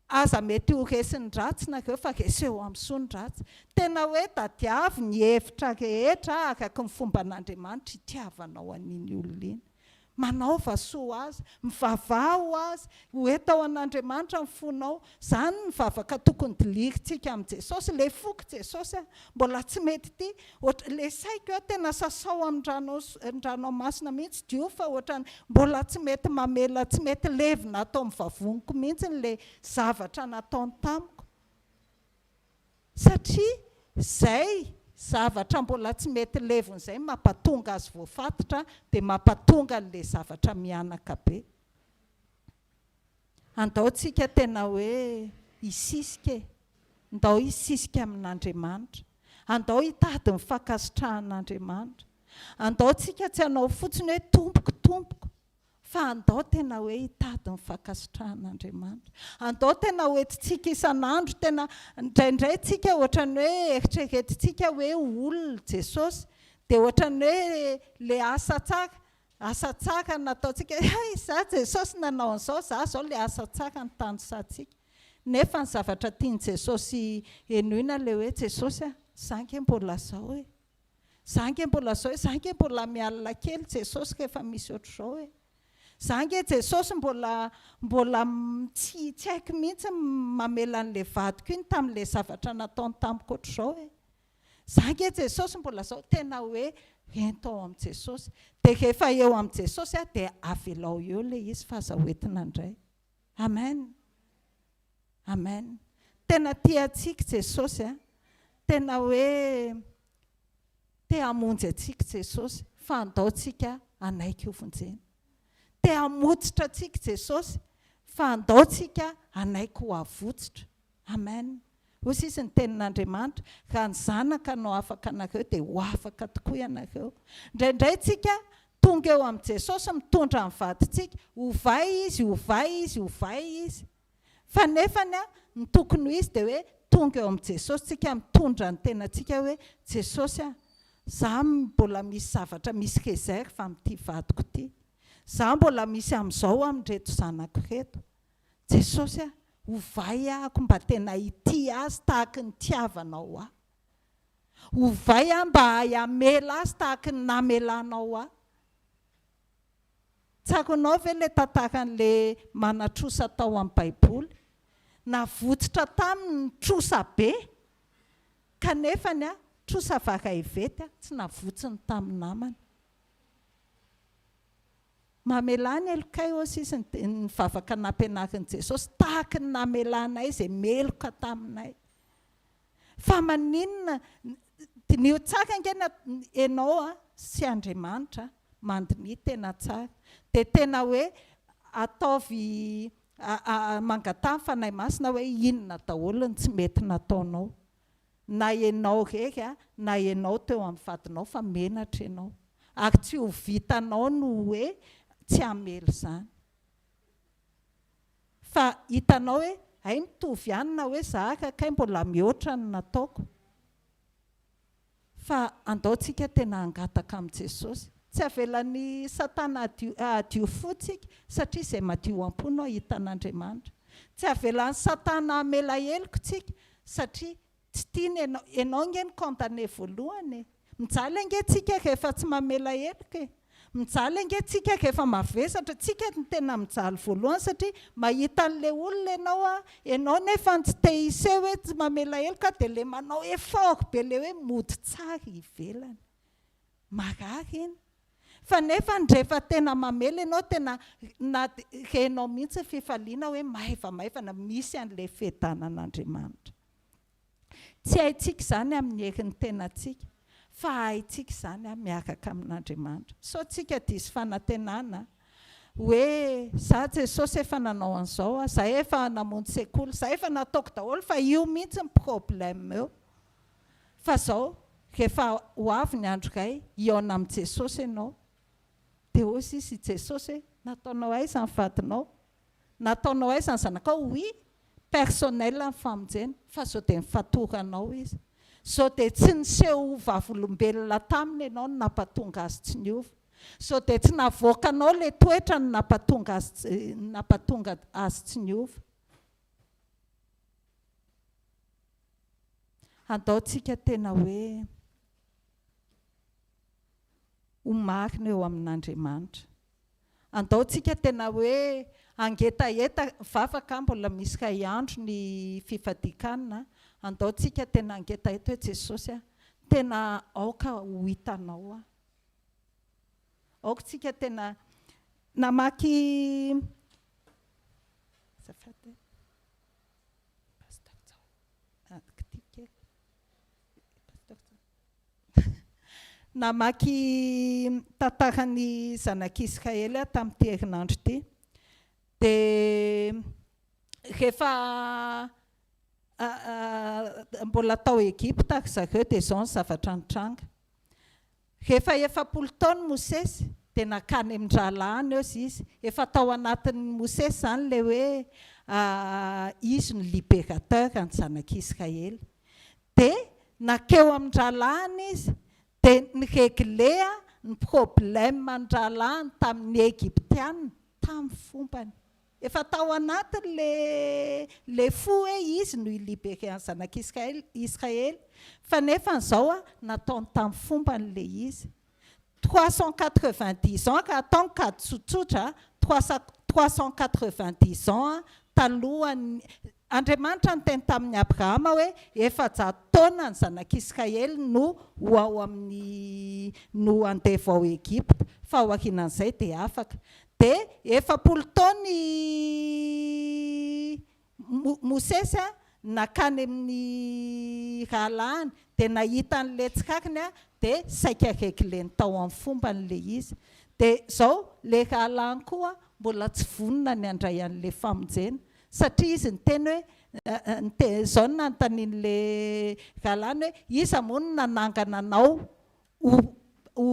Speaker 1: aza mety ho resin'ny ratsy nareo fa reseo amin'ny soa ny ratsy, tena hoe tadiavo ny hevitra rehetra araky ny fomban'Andriamanitra hitiavanao an'iny olona iny. Manaova soa azy, mivavaha ho azy, ho enta ho an'Andriamanitra ny fonao. Izany ny vavaka tokony dilirintsika amin'i Jesosy, ilay foko Jesosy a, mbola tsy mety ity, ohatra, ilay saiko a, tena sasao amin'ny ranao, ny ranao masina mihitsy, diovy fa ohatrany mbola tsy mety mamela, tsy mety levona ato amin'ny vavoniko mihitsy ilay zavatra nataony tamiko. Satria izay zavatra mbola tsy mety levona izay mampatonga azy voafatotra dia mampatonga an'ilay zavatra mihanaka be. Andao tsika tena hoe hisisika e! Ndao hisisika amin'Andriamanitra. Andao hitady ny fankasitrahan'Andriamanitra. Andao tsika tsy hanao fotsiny hoe tompoko, tompoko. Fa andao tena hoe hitady ny fankasitrahan'Andriamanitra. Andao tena ho entintsika isan'andro, tena indraindray tsika ohatran'ny hoe eritreretintsika hoe olona Jesosy, dia ohatran'ny hoe le asa tsara, asa tsara nataontsika, hay za Jesosy nanao an'izao, za zao le asa tsara no tanisantsika. Nefa ny zavatra tian'i Jesosy henoina le hoe Jesosy a, za nge mbola zao e. Za ange mbola zao e, za ange mbola mialona kely Jesosy rehefa misy ohatr'izao e. Za ange Jesosy mbola mbola tsy tsy haiko mihitsy ny mamela an'le vadiko iny tamin'le zavatra nataony tamiko ohatr'izao e. Za ange Jesosy mbola zao, tena hoe ento ao amin'i Jesosy. Dia rehefa eo amin'i Jesosy aho dia avelao eo le izy fa aza hoentina indray. Amen. Amen. Tena tia antsika Jesosy a. Tena hoe te hamonjy antsika Jesosy fa andao tsika hanaiky ho vonjena. Te hamotsitra antsika Jesosy fa andao tsika hanaiky ho avotsitra. Amen. Hoy sisa ny tenin'Andriamanitra, raha ny Zanaka no afaka anareo dia ho afaka tokoa ianareo. Indraindray tsika tonga eo amin'i Jesosy mitondra ny vadintsika, ovay izy, ovay izy, ovay izy. Fa nefany ny tokony ho izy dia hoe tonga eo amin'i Jesosy tsika mitondra ny tenantsika hoe Jesosy a, za mbola misy zavatra misy réserve amin'ity vadiko ity. Za mbola misy amin'izao amin'ireto zanako ireto. Jesosy a, ovay ahako mba tena hitia azy tahaky ny nitiavanao ahy. Ovay aho mba hahay hamela azy tahaky ny namelanao ahy. Tsaroanao ve ilay tantaran'ilay manan-trosa tao amin'ny Baiboly? Navotsitra taminy ny trosa be, kanefa ny trosa varaivety tsy navotsiny tamin'ny namany. Mamelà ny helokay, hoy sisa ny vavaka nampianarin'i Jesosy, tahaky ny namelanay izay meloka taminay. Fa maninona, diniho tsara ange ny ianao sy Andriamanitra, mandiniha tena tsara. Dia tena hoe ataovy, mangataha ny Fanahy Masina hoe inona daholo ny tsy mety nataonao. Na ianao irery na ianao teo amin'ny vadinao fa menatra ianao. Ary tsy ho vitanao ny hoe tsy hamela izany. Fa hitanao hoe hay mitovy ihany na hoe za ary kay mbola mihoatra ny nataoko. Fa andao tsika tena hangataka amin'i Jesosy. Tsy avelan'i Satana hadio hadio fo tsika satria izay madio am-po no hahita an'Andriamanitra. Tsy avelan'i Satana hamela heloka tsika satria tsy tiany ianao. Ianao ange no condamné voalohany e. Mijaly ange tsika rehefa tsy mamela heloka e. Mijaly ange tsika rehefa mavesatra, tsika no tena mijaly voalohany satria mahita an'le olona ianao a, ianao nefa tsy te hiseho hoe tsy mamela heloka dia le manao effort be le hoe mody tsara ivelany. Marary iny. Fa nefa rehefa tena mamela ianao tena na renao mihitsy ny fifaliana hoe maivamaivana misy an'le fiadanan'Andriamanitra. Tsy haintsika izany amin'ny herin'ny tenantsika, fa haintsika izany miaraka amin'Andriamanitra. Sao tsika diso fanantenana hoe za Jesosy efa nanao an'izao aho, za efa namonjy sekoly, za efa nataoko daholo fa io mihitsy ny problème eo. Fa zao, rehefa ho avy ny andro iray hihaona amin'i Jesosy ianao, dia hoy sisa i Jesosy hoe, nataonao aiza ny vadinao? Nataonao aiza ny zanakao? Oui, personnel ny famonjena, fa zao dia nifatoranao izy. Zao dia tsy niseho ho vavolombelona taminy ianao no nampatonga azy tsy niova. Zao dia tsy navoakanao ilay toetra no nampatonga azy nampatonga azy tsy niova. Andao tsika tena hoe ho marina eo amin'Andriamanitra. Andao tsika tena hoe hangetaheta, vavaka mbola misy iray andro ny fifadian-kanina, andao tsika tena hangetaheta hoe Jesosy a, tena aoka ho hitanao aho. Aoka tsika tena namaky azafady e. Pasteur Tsao. Ah, kitiho kely. Pasteur Tsao. Namaky tantaran'ny zanak'Israely aho tamin'ity herinandro ity. Dia rehefa mbola tao Egypta ry zareo dia izao ny zavatra nitranga. Rehefa 40 taona i Mosesy dia nankany amin-drahalahiny eo izy. Efa tao anatin'i Mosesy izany ilay hoe izy no libérateur ny zanak'Israely. Dia nankeo amin-drahalahiny izy, dia ni-regler ny problème-n'ny rahalahiny tamin'ny Egyptiana tamin'ny fombany. Efa tao anatiny le le fo hoe izy no hi-liberer an'ny zanak'Israely Israely fa nefany zao a nataony tamin'ny fombany le izy. 390 ans ka atao ny kajy tsotsotra 390 ans talohan'ny Andriamanitra niteny tamin'i Abrahama hoe 400 taona ny zanak'Israely no ho ao amin'ny no andevo ao Egypta fa aorianan'izay dia afaka. Dia 40 taona i Mosesy nankany amin'ny rahalahiny dia nahita an'ilay tsikariny dia saika regleny tao amin'ny fombany ilay izy. Dia izao, ilay rahalahiny koa mbola tsy vonona ny handray an'ilay famonjena satria izy niteny hoe, izao no nanontanian'ilay rahalahiny hoe, iza moa no nanangana anao ho ho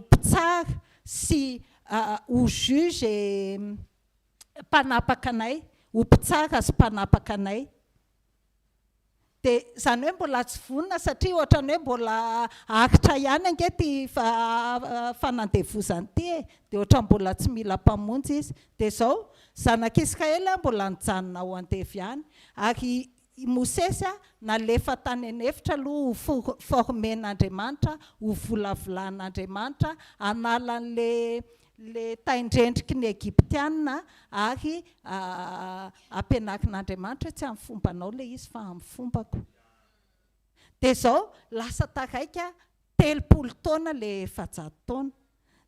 Speaker 1: mpitsara sy ho juge et mpanapaka anay, ho mpitsara sy mpanapaka anay. Dia izany hoe mbola tsy vonona satria ohatran'ny hoe mbola aritra ihany ange ity fanandevozana ity e, dia ohatran'ny mbola tsy mila mpamonjy izy. Dia izao, zanak'Israely mbola nijanona ho andevo ihany, ary i Mosesy nalefa tany an'efitra aloha ho former-n'Andriamanitra, ho volavolan'Andriamanitra, hanala an'ilay Ilay tain-drendriky ny Egyptiana ary ampianarin'Andriamanitra hoe tsy amin'ny fombanao ilay izy fa amin'ny fombako. Dia izao, lasa taraiky 30 taona ilay 400 taona.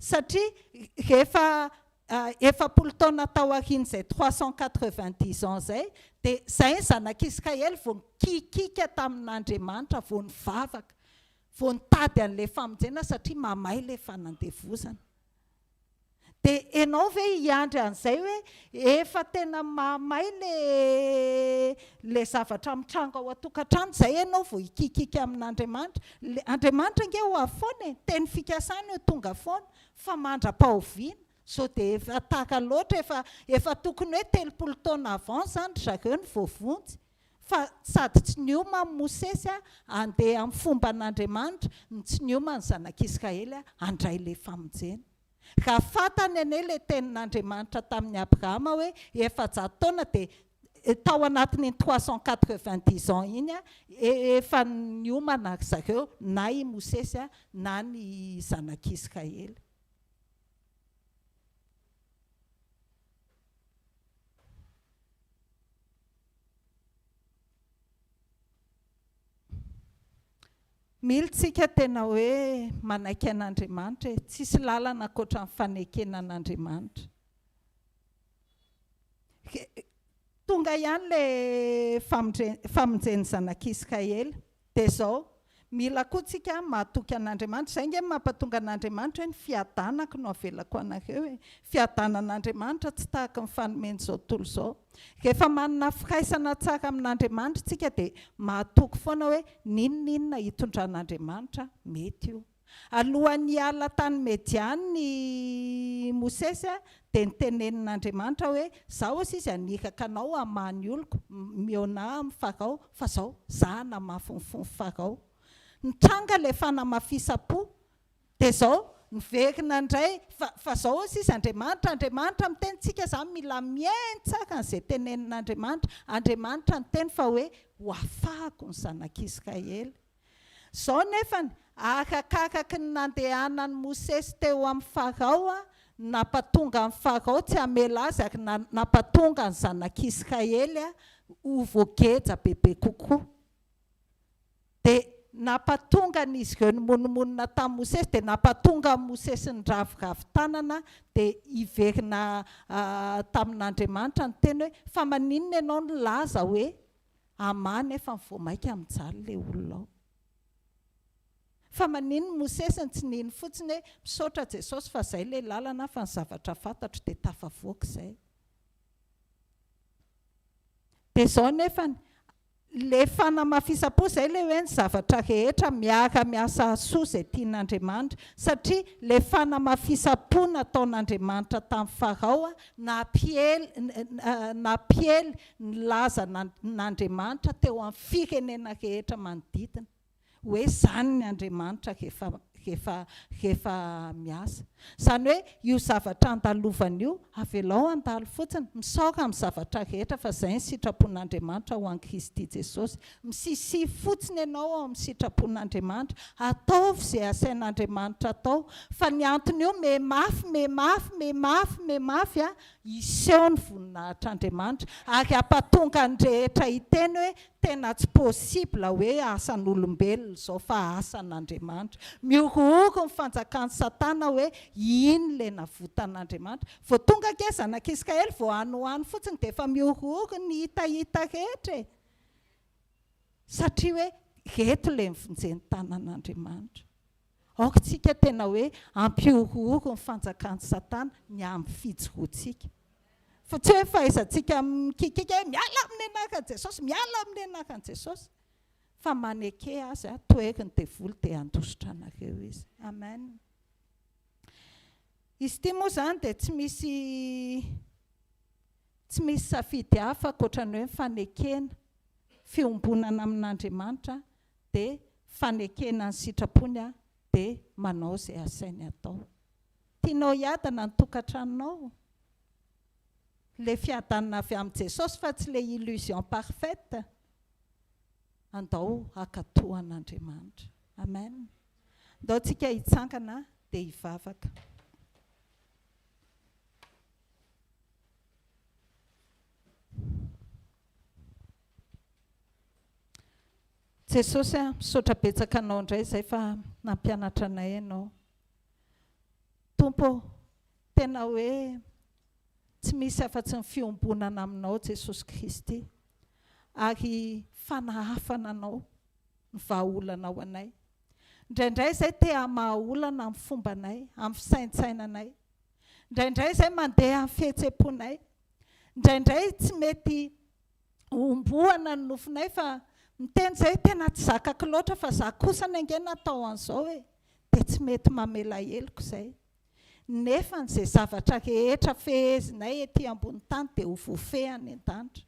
Speaker 1: Satria rehefa 40 taona tao aorian'izay 390 ans izay, dia izay ny zanak'Israely vao nikiakiaka tamin'Andriamanitra, vao nivavaka. Vao nitady an'ilay famonjena satria mamay ilay fanandevozana. Dia ianao ve hiandry an'izay hoe efa tena mamay le le zavatra mitranga ao an-tokantrano izay ianao vao hikikiaka amin'Andriamanitra? Le Andriamanitra ange ho avy foana e, teny fikasana io tonga foana, fa mandra-pahoviana? Sao dia efa tara loatra, efa efa tokony hoe 30 taona avant izany ry zareo no voavonjy. Fa sady tsy niomany Mosesy handeha amin'ny fomban'Andriamanitra no tsy niomany zanak'Israely handray ilay famonjena. Raha fantany anie ilay tenin'Andriamanitra tamin'i Abrahama hoe 400 taona dia tao anatin'iny 390 ans iny efa niomana ry zareo na i Mosesy na ny zanak'Israely. Mila tsika tena hoe manaiky an'Andriamanitra e, tsisy lalana ankoatra ny fanekena an'Andriamanitra. Tonga ihany le famonjen'ny zanak'Israely. Dia izao, mila koa tsika mahatoky an'Andriamanitra. Izay ange no mampatonga an'Andriamanitra hoe ny fiadanako no avelako anareo e. Fiadanan'Andriamanitra tsy tahaka ny fanomen'izao tontolo izao. Rehefa manana firaisana tsara amin'Andriamanitra isika dia mahatoky foana hoe n'inon'inona hitondran'Andriamanitra, mety io. Alohan'ny hiala tany Mediana i Mosesy dia notenenin'Andriamanitra hoe, Izaho hozy izy haniraka anao hamaha ny oloko, mihaonà amin'i Farao, fa izao, izaho hanamafy ny fon'i Farao. Nitranga ilay fanamafisam-po. Dia izao, niverina indray, fa, fa izao hozy izy, Andriamanitra, Andriamanitra miteny, tsika izany mila mihaino tsara an'izay tenenin'Andriamanitra. Andriamanitra niteny fa hoe, ho afahako ny zanak'Israely. Izao nefany, arakaraky ny nandehanan'i Mosesy teo amin'i Farao, nampatonga an'i Farao tsy hamela azy ary nampatonga ny zanak'Israely ho voageja bebe kokoa. Dia nampatonga an'izy ireo nimonomonona tamin'i Mosesy, dia nampatonga an'i Mosesy niraviravy tanana, dia hiverina tamin'Andriamanitra niteny hoe, Fa maninona ianao nilaza hoe, Hamaha nefa vao maika mijaly ilay olona ao. Fa maninona Mosesy no tsy nino fotsiny hoe misaotra Jesosy fa zay ilay lalana fa ny zavatra fantatro dia tafavoaka izay. Dia izao nefany, ilay fanamafisam-po izay ilay hoe ny zavatra rehetra miara miasa hahasoa izay tian'Andriamanitra satria ilay fanamafisam-po nataon'Andriamanitra tamin'i Farao nampiely nampiely ny laza n'Andriamanitra teo amin'ny firenena rehetra manodidina, hoe izany ny Andriamanitra rehefa rehefa rehefa miasa. Izany hoe io zavatra andalovana io, avelao handalo fotsiny, misaora amin'ny zavatra rehetra fa izay ny sitrapon'Andriamanitra ho an'i Kristy Jesosy. Misisia fotsiny ianao ao amin'ny sitrapon'Andriamanitra, ataovy izay asain'Andriamanitra atao, fa ny antony io me mafy, me mafy, me mafy, me mafy a, hiseho ny voninahitr'Andriamanitra ary hampatonga ny rehetra hiteny hoe tena tsy possible hoe asan'olombelona izao fa asan'Andriamanitra. Mihorohoro ny fanjakan'i Satana hoe iny ilay navotan'Andriamanitra. Vao tonga ange zanak'Israely vao any ho any fotsiny dia efa mihorohoro ny hitahita rehetra e! Satria hoe ireto ilay nivonjen'ny tanan'Andriamanitra. Aoka isika tena hoe hampihorohoro ny fanjakan'i Satana ny amin'ny fijoroantsika. Fa tsy hoe fahaizantsika mikikiaka hoe miala amin'ny anaran'i Jesosy, miala amin'ny anaran'i Jesosy. Fa maneke azy, tohero ny devoly dia handositra anareo izy. Amen. Izy ity moa izany dia tsy misy tsy misy safidy hafa ankoatra ny hoe fanekena, fiombonana amin'Andriamanitra dia fanekena ny sitrapony dia manao izay asainy atao. Tianao hiadana ny tokantranonao? Ilay fiadanana avy amin'i Jesosy fa tsy ilay illusion parfaite. Andao hankatò an'Andriamanitra. Amen. Ndao tsika hitsangana dia hivavaka. Jesosy a, misaotra betsaka Anao indray izay fa nampianatra anay Ianao. Tompo ô, tena hoe tsy misy afa-tsy ny fiombonana Aminao Jesosy Kristy ary fanahafana Anao ny vahaolana ho anay. Indraindray izay te hamaha olana amin'ny fombanay, amin'ny fisaintsainanay. Indraindray izay mandeha amin'ny fihetsem-ponay. Indraindray tsy mety hombohana ny nofinay fa miteny zay tena tsy zakako loatra fa za kosany ange natao an'izao e! dia tsy mety mamela heloka izay. Nefany izay zavatra rehetra fehezinay ety ambony tany dia ho voafehy any an-danitra.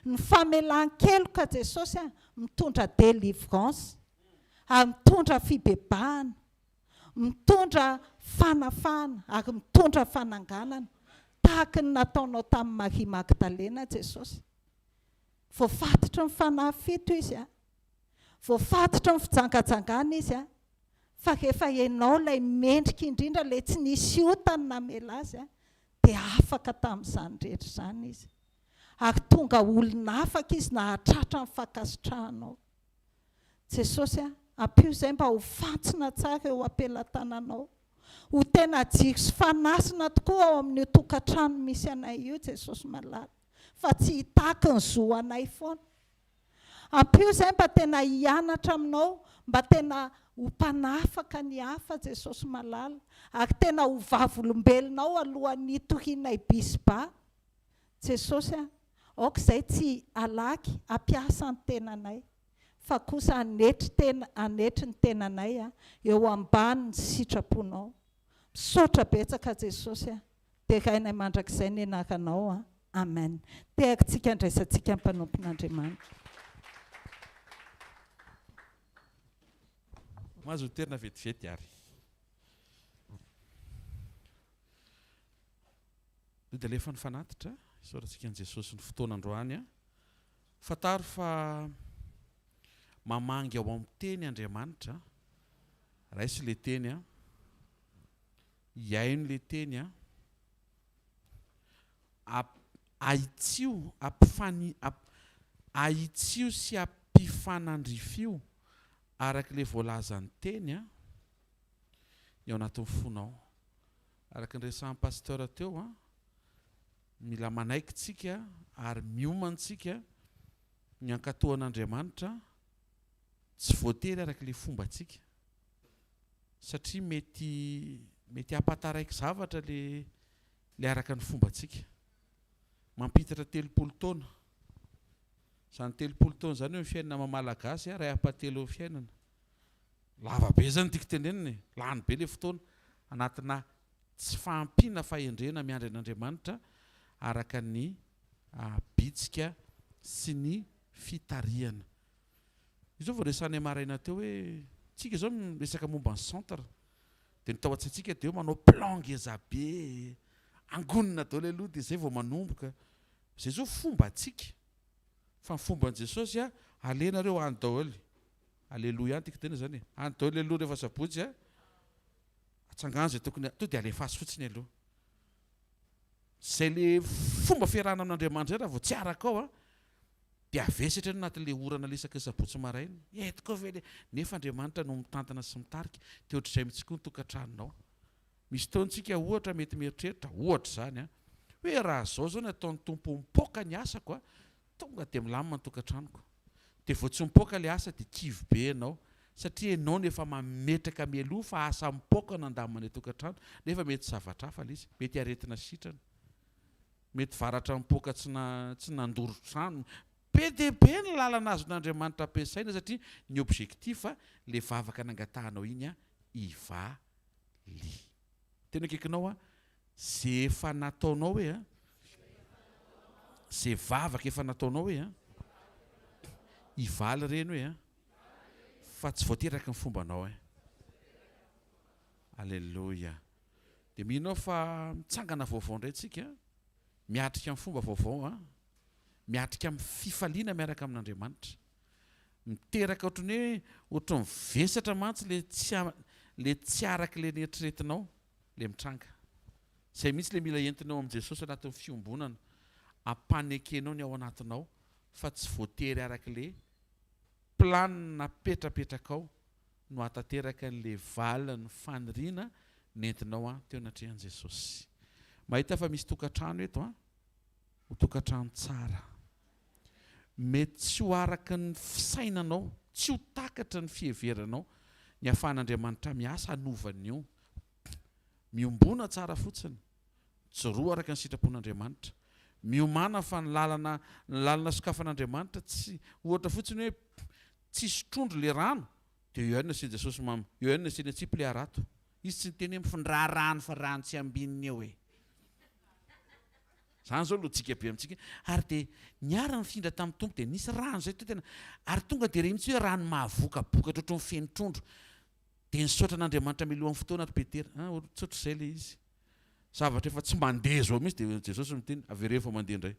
Speaker 1: Ny famelan-keloka Jesosy a, mitondra délivrance ary mitondra fibebahana, mitondra fanafahana ary mitondra fananganana, tahaka ny nataonao tamin'i Maria Magdalena Jesosy. Voafatotry ny fanahy fito izy a. Voafatotry ny fijangajangana izy a. Fa rehefa ianao ilay mendrika indrindra, ilay tsy nisy ota ny namela azy a, dia afaka tamin'izany rehetra izany izy. Ary tonga olona afaka izy nahatratra ny fankasitrahanao. Jesosy a, ampio izay mba ho fantsona tsara eo am-pelatananao. Ho tena jiro sy fanasina tokoa ao amin'io tokantrano misy anay io Jesosy malala, fa tsy hitaky ny zo anay foana. Ampio izay mba tena hianatra aminao, mba tena ho mpanafaka ny hafa Jesosy malala, ary tena ho vavolombelonao alohan'ny hitorianay bisba. Jesosy a, aoka izay tsy halaky hampiasa ny tenanay, fa kosa hanetry tena, hanetry ny tenanay eo ambanin'ny sitraponao. Misaotra betsaka Jesosy a, derainay mandrakizay ny anaranao a. Amen. Tehakitsika andraisantsika ny mpanompon'Andriamanitra.
Speaker 2: Mahazo toerana vetivety ary. Io dia alefa ny fanatitra, isaorantsika an'i Jesosy ny fotoana androany. Fantaro fa mamangy ao amin'ny teny Andriamanitra. Raiso ilay teny, hihaino ilay teny, ahitsio, ampifani, ahitsio sy ampifanandrifio araka ilay voalazan'ny teny ny ao anatin'ny fonao. Araka ny resahan'i Pasteur teo an, mila manaiky tsika ary miomana tsika ny hankatò an'Andriamanitra, tsy voatery araka ilay fombantsika satria mety mety hampataraiky zavatra le le araka ny fombantsika. Mampitatra 30 taona, izany 30 taona izany eo amin'ny fiainana maha Malagasy iray ampahatelon'ny fiainana. Lava be zany tiako tenenina e, lany be le fotoana anatina tsy fahampiana fahendrena miandry an'Andriamanitra araka ny bitsika sy ny fitarihana. Io zao vao resahanay maraina teo hoe tsika zao miresaka momba ny centre. Dia ny tao an-tsaintsika dia hoe manao plan ngeza be, angonina daholo aloha dia izay vao manomboka. Izay izao fombantsika. Fa ny fomban'i Jesosy a, alenareo any daholo. Aleloia any tiako tenena izany e. Any daholo aloha rehefa sabotsy a. Atsangano izay tokony, tonga dia alefaso fotsiny aloha. Izay le fomba fiarahana amin'Andriamanitra izay raha vao tsy arakao a, dia avesatra ianao anatin'ilay orana le isaky ny sabotsy maraina. Eto koa ve le, nefa Andriamanitra no mitantana sy mitarika, dia ohatr'izay mihitsy koa ny tokantranonao. Misy fotoana tsika ohatra mety mieritreritra, ohatra izany an, hoe raha izao izao ny ataon'ny Tompo mipoaka ny asako a, tonga dia milamina ny tokantranoko. Dia vao tsy mipoaka ilay asa dia kivy be ianao, satria ianao no efa mametraka mialoha fa asa mipoaka no handamina ny tokantrano, nefa mety zavatra hafa ilay izy, mety aretina sitrana, mety varatra mipoaka tsy na tsy nandoro trano, be dia be ny lalana azon'Andriamanitra ampiasaina satria ny objectif ilay vavaka nangatahanao iny hivaly. Tena akaikinao aho, ze efa nataonao hoe a, ze vavaka efa nataonao hoe a, hivaly ireny hoe a, fa tsy voatery araka ny fombanao eh. Aleloia. Dia mino aho fa mitsangana vaovao indray tsika, miatrika amin'ny fomba vaovao a, miatrika amin'ny fifaliana miaraka amin'Andriamanitra. Miteraka ohatran'ny hoe ohatran'ny vesatra mantsy le tsy le tsy araka le neritreretinao le mitranga. Zay mihitsy le mila entinao amin'i Jesosy anatin'ny fiombonana, ampanekenao ny ao anatinao fa tsy voatery araka le plan napetrapetrakao no hahatanteraka an'le valin'ny faniriana nentinao an teo anatrehan'i Jesosy. Mahita fa misy tokantrano eto an, ho tokantrano tsara. Mety tsy ho araka ny fisainanao, tsy ho takatra ny fiheveranao ny ahafahan'Andriamanitra miasa hanova an'io. Miombona tsara fotsiny. Mijoroa araka ny sitrapon'Andriamanitra. Miomàna fa ny lalana ny lalana sokafan'Andriamanitra tsy ohatra fotsiny hoe tsisy trondro le rano dia eo ihany no asian'i Jesosy mam eo ihany no asiany atsipy le harato. Izy tsy niteny hoe mifindrà rano fa rano tsy ambininy eo e. Zany zao lojika be amintsika. Ary dia niara nifindra tamin'ny Tompo dia nisy rano zay teo tena ary tonga dia re mihitsy hoe rano mahavokabokatra ohatran'ny feno trondro. Dia nisaotra an'Andriamanitra mialohan'ny fotoana ry Petera. Ah, tsy ohatr'izay ilay izy. Zavatra efa tsy mandeha izao mihitsy dia Jesosy miteny, avereno fa mandeha indray.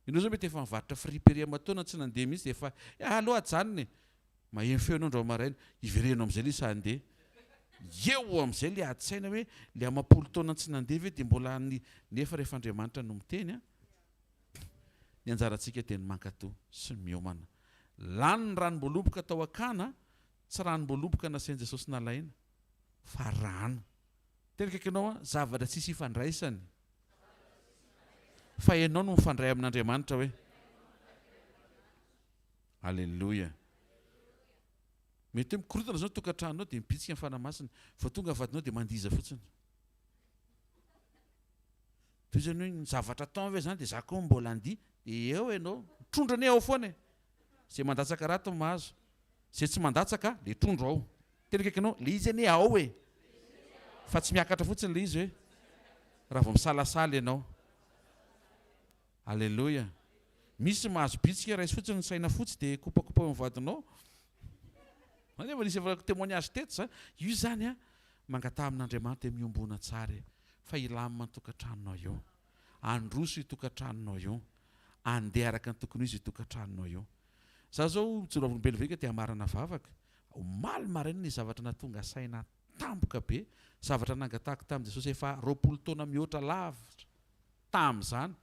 Speaker 2: Ianao izao mety efa nivarotra friperie aman-taona tsy nandeha mihitsy dia efa, ah, aleo ajanona e. Maheno feo ianao androany maraina, ivereno amin'izay ilay izy handeha. Eo amin'izay ilay ady saina hoe ilay amam-polo taona tsy nandeha ve dia mbola ny, nefa rehefa Andriamanitra no miteny an, ny anjarantsika dia ny mankatò sy miomana. Lany ny ranom-boaloboka tao Akana, tsy ranom-boaloboka nasain'i Jesosy nalaina, fa rano. Tena akaiky anao an, zavatra tsisy ifandraisany. Fa ianao no mifandray amin'Andriamanitra hoe. Aleloia. Mety hoe mikorontana izao ny tokantranonao dia mibitsika ny Fanahy Masina. Vao tonga ny vadinao dia mandiza fotsiny. Toy izany hoe ny zavatra ataony ve izany dia za koa mbola handihy? Dia eo ianao, ny trondro anie ao foana e! Izay mandatsaka rato no mahazo. Izay tsy mandatsaka, le trondro ao. Tena akaiky anao, le izy anie ao e! Fa tsy miakatra fotsiny le izy hoe raha vao misalasala ianao. Aleloia. Misy mahazo bitsika, raiso fotsiny ny saina fotsy dia kopakopaho amin'ny vadinao. Zany efa nisy efa témoignage teto zany. Io izany an, mangataha amin'Andriamanitra dia miombona tsara e. Fa hilamina ny tokantranonao io. Handroso io tokantranonao io. Handeha araka ny tokony ho izy io tokantranonao io. Za zao mijoro vavolombelona ve ka te hamarana vavaka. Omaly maraina nisy zavatra nahatonga saina tampoka be. Zavatra nangatahako tamin'i Jesosy efa 20 taona mihoatra lavitra tamin'izany.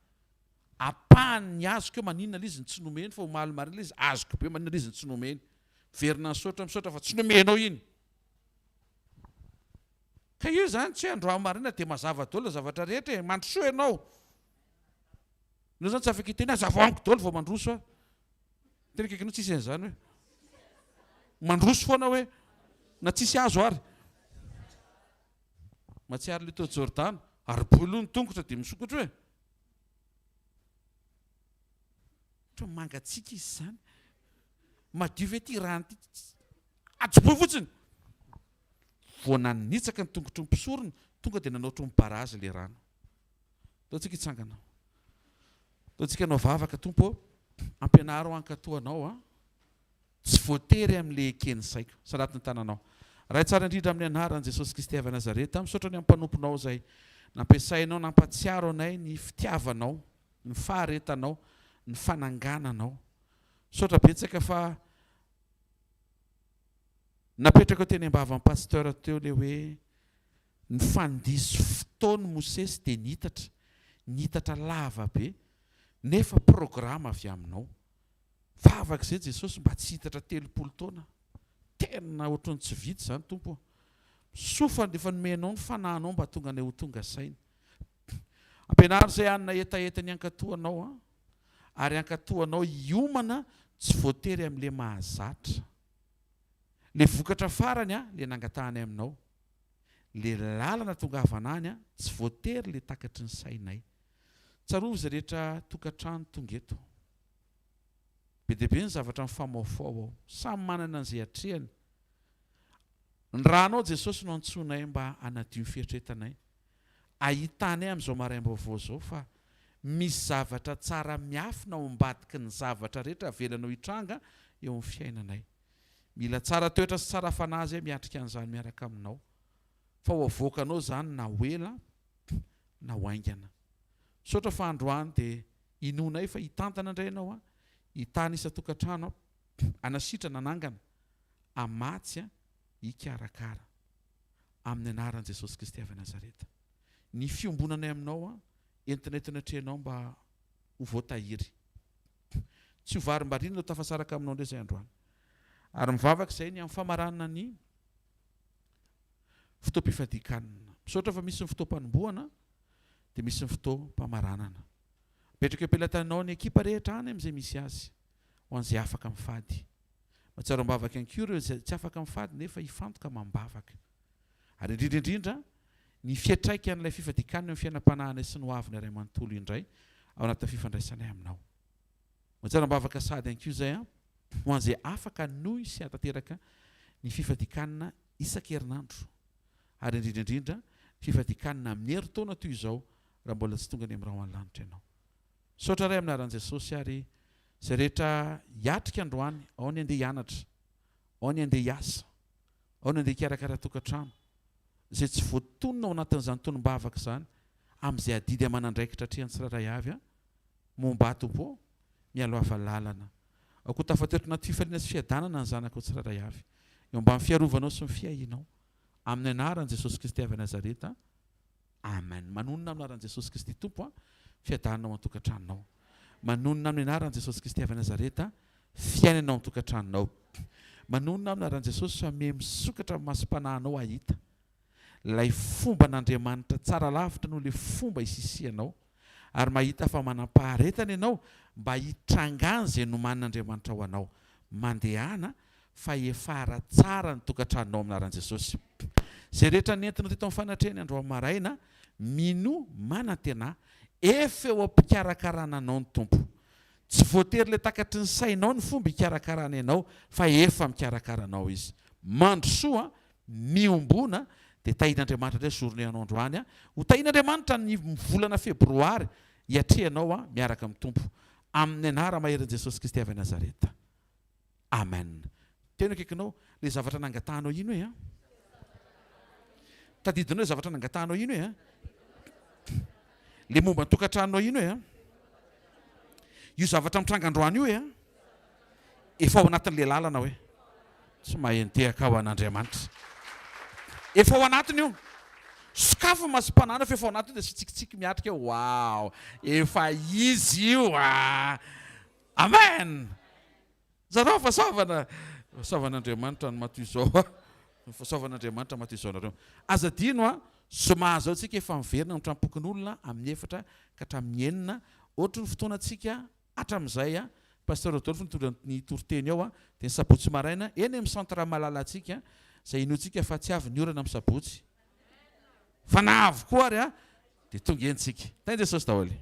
Speaker 2: Ampahany ny azoko eo maninona ilay izy no tsy nomeny fa omaly maraina ilay izy azoko be maninona ilay izy no tsy nomeny. Miverina nisaotra misaotra fa tsy nomenao iny. Ka io izany tsy hoe androany maraina dia mazava daholo ny zavatra rehetra e, mandrosoa ianao. Ianao izany tsy afaka hiteny hoe hazavao amiko daholo vao mandroso aho. Tena akaikinao tsisy an'izany hoe mandroso foana hoe na tsisy azo ary. Mahatsiaro ilay teo Jordana, aroboy aloha ny tongotra dia misokatra hoe. Ohatran'ny mangatsiaka izy izany. Madio ve ity rano ity? Ajoboy fotsiny. Vao nanitsaka ny tongotry ny mpisorona, tonga dia nanao ohatran'ny barazy ilay rano. Ndao tsika hitsangana. Ndao tsika hanao vavaka, Tompo ô, ampianaro aho hankatò Anao aho. Tsy voatery amin'ilay eken'ny saiko. Salato ny tananao. Ray tsara indrindra amin'ny anaran'i Jesosy Kristy avy Nazareta, misaotra ny amin'ny mpanomponao izay nampiasainao nampatsiaro anay ny fitiavanao, ny faharetanao, ny fanangananao. Misaotra betsaka fa napetraka teny am-bavan'ny pasteur teo le hoe nifandiso fotoana Mosesy dia nitatra, nitatra lava be nefa programa avy aminao. Vavaka izay Jesosy mba tsy hitatra 30 taona. Tena ohatran'ny tsy vita izany Tompo ô. Soa fa efa nomenao ny fanahinao mba hahatonga anay ho tonga saina. Ampianaro izay hanana hetaheta ny hankatò anao an, ary hankatò anao hiomana tsy voatery amin'ilay mahazatra. Ilay vokatra farany an, ilay nangatahanay aminao. Ilay lalana tongavana any an, tsy voatery ilay takatry ny sainay. Tsarovy izay rehetra tokantrano tonga eto. Be dia be ny zavatra mifamaofao ao. Samy manana an'izay atrehany. Ny ranao Jesosy no antsoinay mba hanadio ny fieritreretanay. Ahitanay amin'izao maraim-baovao izao fa misy zavatra tsara miafina ao ambadiky ny zavatra rehetra avelanao hitranga eo amin'ny fiainanay. Mila tsara toetra sy tsara fanahy izay miatrika an'izany miaraka aminao. Fa ho avoakanao izany na ho ela na ho haingana. Misaotra fa androany dia inoanay fa hitantana indray ianao an, hitana isan-tokantrano an, hanasitrana, hanangana, hamatsy an, hikarakara. Amin'ny anaran'i Jesosy Kristy avy Nazareta. Ny fiombonanay aminao an, entinay eto anatrehanao mba ho voatahiry. Tsy ho varimbariana no tafasaraka aminao indray izay androany. Ary mivavaka izay ny amin'ny famaranana ny fotoam-pifadian-kanina. Misaotra fa misy ny fotoam-panombohana dia misy ny fotoam-pamaranana. Apetraka eo am-pelatananao ny ekipa rehetra any amin'izay misy azy, ho an'izay afaka mifady. Mahatsiaro am-bavaka ihany koa ireo izay tsy afaka mifady nefa hifantoka amam-bavaka. Ary indrindra indrindra, ny fiantraikan'ilay fifadian-kanina eo amin'ny fiainam-panahinay sy ny hoavinay iray manontolo indray ao anatin'ny fifandraisanay aminao. Mahatsiaro am-bavaka sahady ihany koa izay ho an'izay afaka hanohy sy hahatanteraka ny fifadian-kanina isan-kerinandro, ary indrindra indrindra ny fifadian-kanina amin'ny herintaona toy izao raha mbola tsy tonga any amin'ny rahon'ny lanitra ianao. Misaotra Ray amin'ny anaran'i Jesosy ary izay rehetra hiatrika androany, ao ny handeha hianatra, ao ny handeha hiasa, ao ny handeha hikarakara tokantrano, izay tsy voatonona ao anatin'izany tonom-bavaka izany amin'izay adidy aman'andraikitra atrehan'ny tsirairay avy an, momba ahy Tompo ô, mialoava lalana. Aoka ho tafatoetra anaty fifaliana sy fiadanana ny zanakao tsirairay avy, eo ambany fiarovanao sy ny fiahianao. Amin'ny anaran'i Jesosy Kristy avy Nazareta. Amen. Manonona amin'ny anaran'i Jesosy Kristy Tompo a, fiadanana ao an-tokantranonao. Manonona amin'ny anaran'i Jesosy Kristy avy Nazareta, fiainana ao an-tokantranonao. Manonona amin'ny anaran'i Jesosy fa miha misokatra ny masom-panahinao hahita ilay fomban'Andriamanitra tsara lavitra noho ilay fomba isisihanao ary mahita fa manam-paharetana ianao mba hitrangan'izay nomanin'Andriamanitra ho anao. Mandehana fa hiafara tsara ny tokantranonao amin'ny anaran'i Jesosy. Izay rehetra nentinao teto amin'ny fanatrehany androany maraina, minoa, manantenà, efa eo am-pikarakarana anao ny Tompo. Tsy voatery ilay takatry ny sainao ny fomba hikarakarany anao fa efa mikarakara anao Izy. Mandrosoa, miombona, dia tahian'Andriamanitra indray journée anao androany. Ho tahian'Andriamanitra ny volana febroary hiatrehanao miaraka amin'ny Tompo. Amin'ny anara-maherin'i Jesosy Kristy avy Nazareta. Amen. Tena akaikinao le zavatra nangatahanao iny hoe an. Tadidinao le zavatra nangatahanao iny hoe an. Le momba ny tokantranonao iny hoe an. Io zavatra mitranga androany io hoe an. Efa ao anatin'le lalana hoe. Tsy mahay nitehaka ho an'Andriamanitra. Efa ao anatiny io. Sokafy ny masom-panahana fa efa ao anatiny io dia asitsikitsiky miatrika hoe wow, efa izy io ah. Amen! Zarao fahasoavana! Fahasoavan'Andriamanitra ny mato izao a! Fahasoavan'Andriamanitra mato izao nareo. Aza adino a, zoma zao tsika efa miverina amin'ny tranompokonolona amin'ny efatra ka hatramin'ny enina, ohatry ny fotoanantsika hatramin'izay a, Pasteur Rodolphe nitondra ny toriteny ao a, dia ny sabotsy maraina eny amin'ny centre Malalantsika, izay inoantsika fa tsy avy ny orana amin'ny sabotsy, fa na avy koa ary a, dia tonga eny tsika. Tahin'i Jesosy daholo.